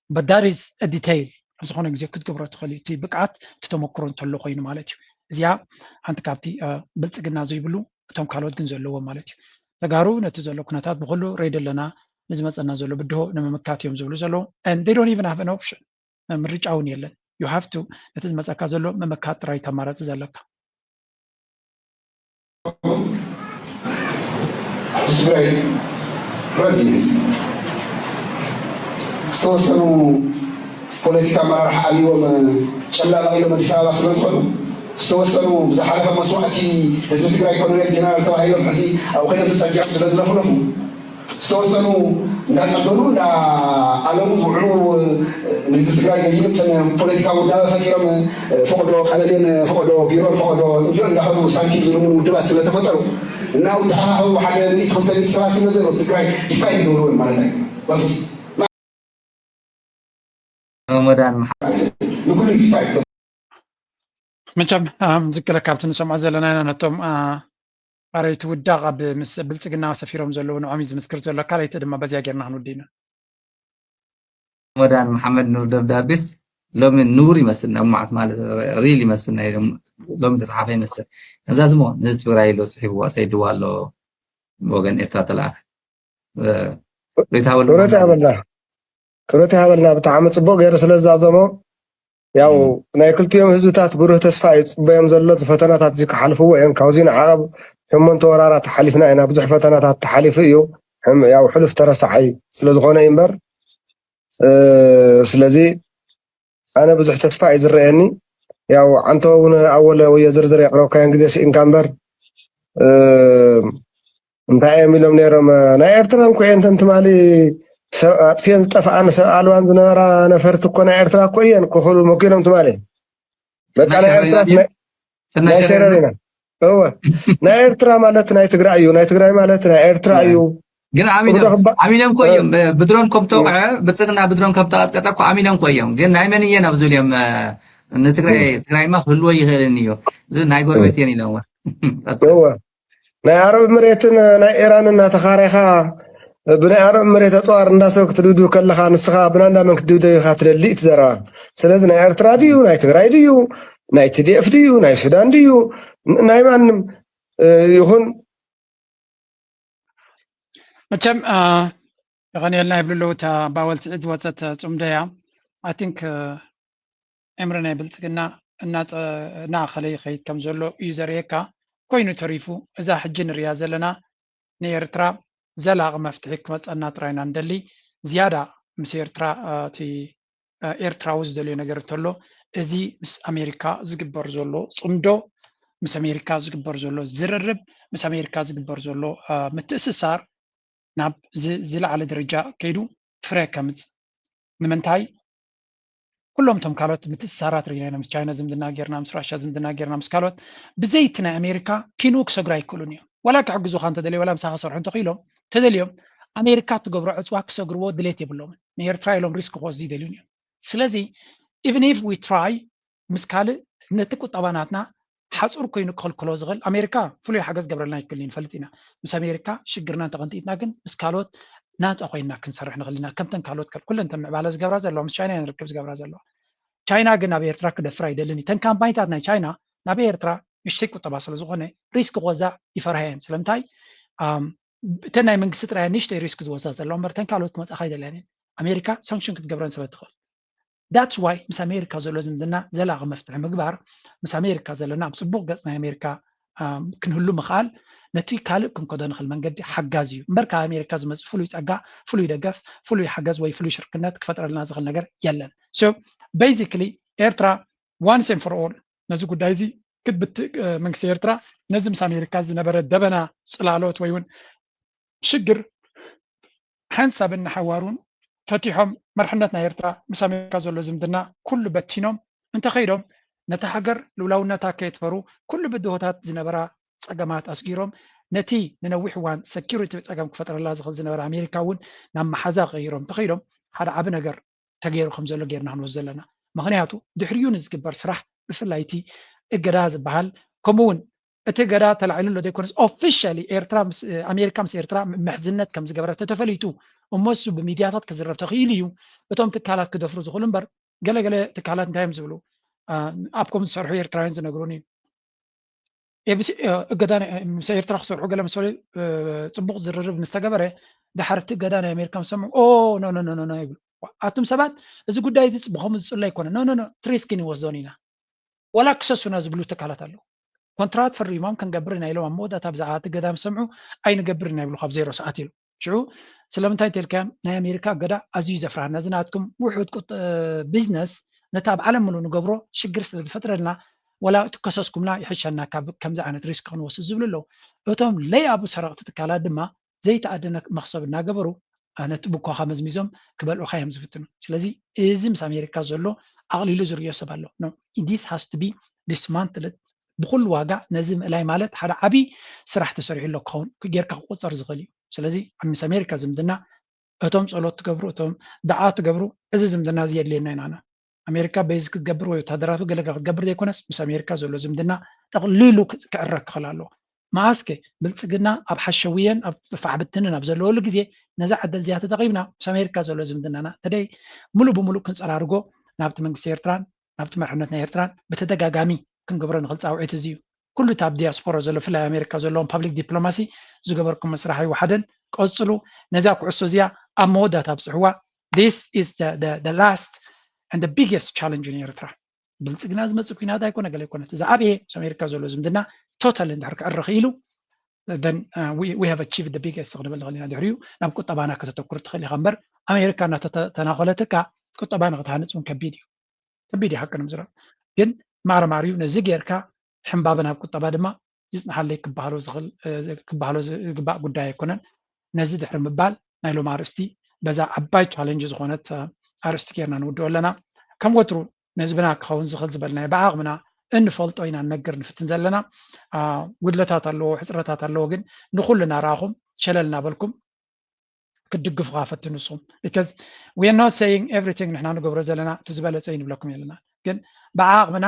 በዳሪዝ ዲተይል ኣብ ዝኾነ ግዜ ክትገብሮ ትኽእል እዩ። እቲ ብቅዓት እቲ ተመክሮ እንተሎ ኮይኑ ማለት እዩ። እዚኣ ሓንቲ ካብቲ ብልፅግና ዘይብሉ እቶም ካልኦት ግን ዘለዎ ማለት እዩ። ተጋሩ ነቲ ዘሎ ኩነታት ብኩሉ ሬድ ኣለና ንዝመፀና ዘሎ ብድሆ ንምምካት እዮም ዝብሉ ዘለዉ። ዶን ኢቨን ሃቭ ኦፕሽን ምርጫ እውን የለን። ዩ ሃቭ ቱ ነቲ ዝመፀካ ዘሎ ምምካት ጥራይ ተማረፂ ዘለካ። ትግራይ ረዚን ዝተወሰኑ ፖለቲካ ኣመራርሓ ኣብዎም ጨላቕ ኢሎም ኣዲስ ኣበባ ስለ ዝኾኑ ዝተወሰኑ ብዝሓለፈ መስዋእቲ ህዝቢ ትግራይ ኮሎኔል ጀነራል ተባሂሎም ሕዚ ኣብ ኮይኖም ተፀጊዖም ስለ ዝለፍለፉ ዝተወሰኑ እንዳፀገኑ እንዳኣለሙ ዝውዕሉ ንህዝቢ ትግራይ ዘይምጥን ፖለቲካዊ ውዳበ ፈጢሮም ፈቅዶ ቀበሌን ፈቅዶ ቢሮን ፈቅዶ እንጆ እንዳኸዱ ሳንቲም ዝልምኑ ውድባት ስለተፈጠሩ እናው ተሓሓቡ ሓደ ሚእቲ ክልተ ሚእቲ ሰባት ስለ ዘለዉ ትግራይ ዲፋይ ይገብሩ ማለት እዩ። ረመዳን መቸም ዝክረ ካብቲ ንሰምዖ ዘለና ኢና ነቶም ኣረይቲ ውዳቕ ኣብ ምስ ብልፅግና ሰፊሮም ዘለዉ ንዖም እዩ ዝምስክር ዘሎ ካልኣይቲ ድማ በዚያ ጌርና ክንውዲ ኢና። ረመዳን መሓመድ ኑር ደብዳቤስ ሎሚ ኑር ይመስል ናብ ማዓት ማለት ሪል ይመስል ናይ ሎሚ ተፅሓፈ ይመስል። ከዛ ዝሞ ንህዝቢ ትግራይ ኢሎ ፅሒፍዋ ሰይድዋ ኣሎ ብወገን ኤርትራ ተለኣኸ። ክብረት ይሃበልና ክብረት ይሃበልና ብጣዕሚ ፅቡቅ ገይሩ ስለ ዝዛዘሞ ያው ናይ ክልቲኦም ህዝብታት ብሩህ ተስፋ እዩ ዝፅበዮም ዘሎ። እዚ ፈተናታት እዚ ክሓልፍዎ እዮም። ካብዚ ንዓቐብ ሸሞንተ ወራራት ሓሊፍና ኢና። ብዙሕ ፈተናታት ተሓሊፉ እዩ። ሕም- ያው ሕሉፍ ተረሳዓይ ስለ ዝኾነ እዩ እምበር ስለዚ ኣነ ብዙሕ ተስፋ እዩ ዝረኣየኒ። ያው ዓንተ እውን ኣወለ ወይ ዝርዝር የቅረብካዮን ግዜ ስኢንካ እምበር እንታይ እዮም ኢሎም ነይሮም? ናይ ኤርትራ እንኮ እየን እተን ትማሊ ሰብ ኣጥፍየን ዝጠፍኣን ሰብ ኣልባን ዝነበራ ነፈርቲ እኮ ናይ ኤርትራ እኮ እየን እኮ ክብሉ መኪኖም ትማሊ። በቃ ናይ ኤርትራ ናይ ሸረሪና እወ ናይ ኤርትራ ማለት ናይ ትግራይ እዩ፣ ናይ ትግራይ ማለት ናይ ኤርትራ እዩ። ግን ኣሚኖም ኣሚኖም እኮ እዮም ብድሮን ከም ተወቅዐ ብልፅግና ብድሮን ከም ተቀጥቀጠ እኮ ኣሚኖም እኮ እዮም። ግን ናይ መን እየን ኣብዚ ኢሎም ንትግራይ ትግራይማ ክህልዎ ይኽእልን እዩ ናይ ጎረቤት እየን ኢሎም እወ ናይ ዓረብ መሬትን ናይ ኢራን እናተኻሬኻ ብናይ ዓረብ መሬት ኣፅዋር እንዳሰብ ክትድብድብ ከለኻ ንስኻ ብናንዳ መን ክትድብደብ ኢኻ ትደሊ እቲ ዘረባ። ስለዚ ናይ ኤርትራ ድዩ ናይ ትግራይ ድዩ ናይ ቲዲኤፍ ድዩ ናይ ሱዳን ድዩ ናይ ማንም ይኹን መቸም የቐንየልና ይብሉ ኣለዉ። እታ ባወል ስዒድ ዝወፀት ፅምዶ እያ። I think ዕምሪ ናይ ብልፅግና እናኣኸለ ይኸይድ ከም ዘሎ እዩ ዘርእየካ። ኮይኑ ተሪፉ እዛ ሕጂ ንሪኣ ዘለና ንኤርትራ ዘላቒ መፍትሒ ክመፀና ጥራይ ኢና ንደሊ። ዝያዳ ምስ ኤርትራ እቲ ኤርትራዊ ዝደልዮ ነገር እንተሎ እዚ ምስ ኣሜሪካ ዝግበር ዘሎ ፅምዶ፣ ምስ ኣሜሪካ ዝግበር ዘሎ ዝርርብ፣ ምስ ኣሜሪካ ዝግበር ዘሎ ምትእስሳር ናብ ዝለዓለ ደረጃ ከይዱ ፍረ ከምፅእ። ንምንታይ? ኩሎም እቶም ካልኦት ምትእስሳራት ርኢና ኢና። ምስ ቻይና ዝምድና ጌርና፣ ምስ ራሻ ዝምድና ጌርና፣ ምስ ካልኦት ብዘይቲ ናይ ኣሜሪካ ኪንኡ ክሰግሩ ኣይክእሉን እዮም። ዋላ ክሕግዙኻ እንተደልዮ፣ ዋላ ምሳኻ ክሰርሑ እንተኽኢሎም፣ ተደልዮም ኣሜሪካ እትገብሮ ዕፅዋ ክሰግርዎ ድሌት የብሎምን። ንኤርትራ ኢሎም ሪስክ ክወስዱ ይደልዩን እዮም። ስለዚ even if we try ምስ ካልእ ነቲ ቁጠባ ናትና ሓፁር ኮይኑ ክኽልክሎ ዝኽእል ኣሜሪካ ፍሉይ ሓገዝ ገብረልና ይክእል ንፈልጥ ኢና። ምስ ኣሜሪካ ሽግርና እንተቐንጢጥና ግን ምስ ካልኦት ናፃ ኮይንና ክንሰርሕ ንኽእል ኢና። ከምተን ካልኦት ኩለን ተን ምዕባለ ዝገብራ ዘለዋ ምስ ቻይና እየን ርክብ ዝገብራ ዘለዋ። ቻይና ግን ኣብ ኤርትራ ክደፍር ኣይደልን እዩ። ተን ካምፓኒታት ናይ ቻይና ናብ ኤርትራ ንሽተይ ቁጠባ ስለ ዝኾነ ሪስክ ክወዛዕ ይፈርሃ እየን። ስለምንታይ እተን ናይ መንግስቲ ጥራይ ንሽተይ ሪስክ ዝወዛ ዘለዋ እምበር ተን ካልኦት ክመፃኻ ኣይደልያን እየን። ኣሜሪካ ሳንክሽን ክትገብረን ስለ ትኽእል። That's why ምስ ኣሜሪካ ዘሎ ዝምድና ዘላቒ መፍትሒ ምግባር ምስ ኣሜሪካ ዘለና ኣብ ፅቡቕ ገፅ ናይ ኣሜሪካ ክንህሉ ምኽኣል ነቲ ካልእ ክንከዶ ንኽእል መንገዲ ሓጋዚ እዩ እምበር ካብ ኣሜሪካ ዝመፅእ ፍሉይ ፀጋ፣ ፍሉይ ደገፍ፣ ፍሉይ ሓገዝ ወይ ፍሉይ ሽርክነት ክፈጥረልና ዝኽእል ነገር የለን። So basically ኤርትራ once and for all ነዚ ጉዳይ እዚ ክትብትእ መንግስቲ ኤርትራ ነዚ ምስ ኣሜሪካ ዝነበረ ደበና ፅላሎት ወይ እውን ሽግር ሓንሳብን ንሓዋሩን ፈቲሖም መርሕነት ናይ ኤርትራ ምስ ኣሜሪካ ዘሎ ዝምድና ኩሉ በቲኖም እንተኸይዶም ነታ ሃገር ልውላውነታ ከየጥፈሩ ኩሉ ብድሆታት ዝነበራ ፀገማት ኣስጊሮም ነቲ ንነዊሕ እዋን ሰኪሪቲ ፀገም ክፈጥረላ ዝኽእል ዝነበረ ኣሜሪካ እውን ናብ መሓዛ ቀይሮም እንተኸይዶም ሓደ ዓቢ ነገር ተገይሩ ከም ዘሎ ጌርና ክንወስዶ ኣለና። ምኽንያቱ ድሕሪኡ ንዝግበር ስራሕ ብፍላይ እቲ እገዳ ዝበሃል ከምኡ እውን እቲ እገዳ ተላዒሉ ኣሎ ዘይኮነስ ኦፊሻሊ ኤርትራ ኣሜሪካ ምስ ኤርትራ ምሕዝነት ከም ዝገበረት ተተፈሊጡ እሞ እሱ ብሚድያታት ክዝረብ ተኽኢሉ እዩ እቶም ትካላት ክደፍሩ ዝኽእሉ እምበር ገለገለ ትካላት እንታይ እዮም ዝብሉ ኣብ ኮም ዝሰርሑ ኤርትራውያን ዝነግሩኒ እገዳ ምስ ኤርትራ ክሰርሑ ገለ ምስ በሉ ፅቡቕ ዝርርብ ምስ ተገበረ ድሓር እቲ እገዳ ናይ ኣሜሪካ ምስ ሰምዑ ኦ ኖ ኖ ኖ ኖ ይብሉ። ኣቱም ሰባት እዚ ጉዳይ እዚ ብኸምኡ ዝፅሎ ኣይኮነ ኖ ኖ ኖ ትሪስኪን ይወስዶን ኢና ዋላ ክሰሱና ዝብሉ ትካላት ኣለዉ። ኮንትራት ፈሪሞም ክንገብር ኢና ኢሎም ኣብ መወዳእታ ብዛዕባ እቲ እገዳ ምስ ሰምዑ ኣይንገብር ኢና ይብሉ ካብ ዜሮ ሰዓት ኢሉ ሽዑ ስለምንታይ እንተልካዮም ናይ ኣሜሪካ እገዳ ኣዝዩ ዘፍርሃና እዚ ናትኩም ውሑድ ቢዝነስ ነቲ ኣብ ዓለም ምሉእ ንገብሮ ሽግር ስለ ዝፈጥረልና ወላ እቲ ከሰስኩምና ይሕሸና ካብ ከምዚ ዓይነት ሪስክ ክንወስድ ዝብሉ ኣለዉ። እቶም ለይኣቡ ሰረቕቲ ትካላት ድማ ዘይተኣደነ መኽሰብ እናገበሩ ነቲ ብኳኻ መዝሚዞም ክበልዑኻ እዮም ዝፍትኑ። ስለዚ እዚ ምስ ኣሜሪካ ዘሎ ኣቕሊሉ ዝርእዮ ሰብ ኣሎ። This has to be dismantled ብኩሉ ዋጋ ነዚ ምእላይ ማለት ሓደ ዓብዪ ስራሕ ተሰሪሑ ኣሎ ክኸውን ጌርካ ክቆፀር ዝኽእል እዩ። ስለዚ ምስ ኣሜሪካ ዝምድና እቶም ፀሎት ትገብሩ እቶም ደዓ ትገብሩ እዚ ዝምድና እዚ የድልየና ኢና ኣሜሪካ በዚ ክትገብር ወይ ወታደራዊ ገለገለ ክትገብር ዘይኮነስ ምስ ኣሜሪካ ዘሎ ዝምድና ጠቕሊሉ ክዕረ ክኽእል ኣለዎ። መኣስከ ብልፅግና ኣብ ሓሸውየን ኣብ ፋሕብትንን ኣብ ዘለወሉ ግዜ ነዛ ዕድል እዚኣ ተጠቒምና ምስ ኣሜሪካ ዘሎ ዝምድናና ተደይ ሙሉእ ብሙሉእ ክንፀራርጎ ናብቲ መንግስቲ ኤርትራን ናብቲ መርሕነት ናይ ኤርትራን ብተደጋጋሚ ክንገብሮ ንኽእል ፃውዒት እዚ እዩ። ኩሉ እቲ ኣብ ዲያስፖራ ዘሎ ብፍላይ ኣሜሪካ ዘለዎም ፓብሊክ ዲፕሎማሲ ዝገበርኩሞ ስራሕ ኣይወሓደን። ቀፅሉ ነዚኣ ኩዕሶ እዚኣ ኣብ መወዳእታ ኣብፅሕዋ። This is the, the, the last and the biggest challenge in ኤርትራ። ብልፅግና ዝመፅእ ኩናት ኣይኮነ ገለ ኣይኮነ እቲ ዝዓበየ ምስ ኣሜሪካ ዘሎ ዝምድና ቶታል እንድሕር ክዕረ ክኢሉ then we have achieved the biggest ክንብል ንኽእል ኢና። ድሕሪኡ ናብ ቁጠባና ከተተኩር ትኽእል ኢኻ እምበር ኣሜሪካ እናተተናኾለትካ ቁጠባ ንክትሃንፅ እውን ከቢድ እዩ። ከቢድ እዩ ሓቂ ንምዝራብ። ግን ማዕረ ማዕሪኡ ነዚ ጌርካ ሕምባበ ናብ ቁጠባ ድማ ይፅንሓለይ ክበሃሎ ዝግባእ ጉዳይ ኣይኮነን። ነዚ ድሕሪ ምባል ናይ ሎም ኣርእስቲ በዛ ዓባይ ቻለንጅ ዝኾነት ኣርእስቲ ጌርና ንውድኦ ኣለና። ከም ወትሩ ንህዝብና ክኸውን ዝኽእል ዝበልናዮ ብዓቕምና እንፈልጦ ኢና ንነግር ንፍትን ዘለና። ጉድለታት ኣለዎ፣ ሕፅረታት ኣለዎ፣ ግን ንኩሉ እናረኣኹም ሸለል እናበልኩም ክትድግፉ ፈትኑ ንስኹም። Because we are not saying everything ንሕና ንገብሮ ዘለና እቲ ዝበለፀ እዩ ንብለኩም የለና። ግን ብዓቕምና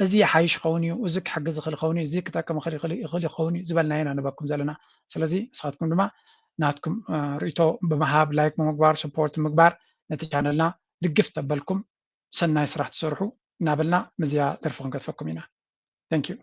እዚ ይሓይሽ ይኸውን እዩ፣ እዚ ክሕግዝ ይኽእል ይኸውን እዩ፣ እዚ ክጠቅም ይኽእል ይኸውን እዩ ዝበልናዮ ኢና ንበኩም ዘለና። ስለዚ ንስኻትኩም ድማ ናትኩም ርእይቶ ብምሃብ፣ ላይክ ብምግባር፣ ሰፖርት ብምግባር ነቲ ቻነልና ድግፍ ተበልኩም ሰናይ ስራሕ ትሰርሑ እናበልና ምስዚኣ ደርፊ ክንገድፈኩም ኢና። Thank you።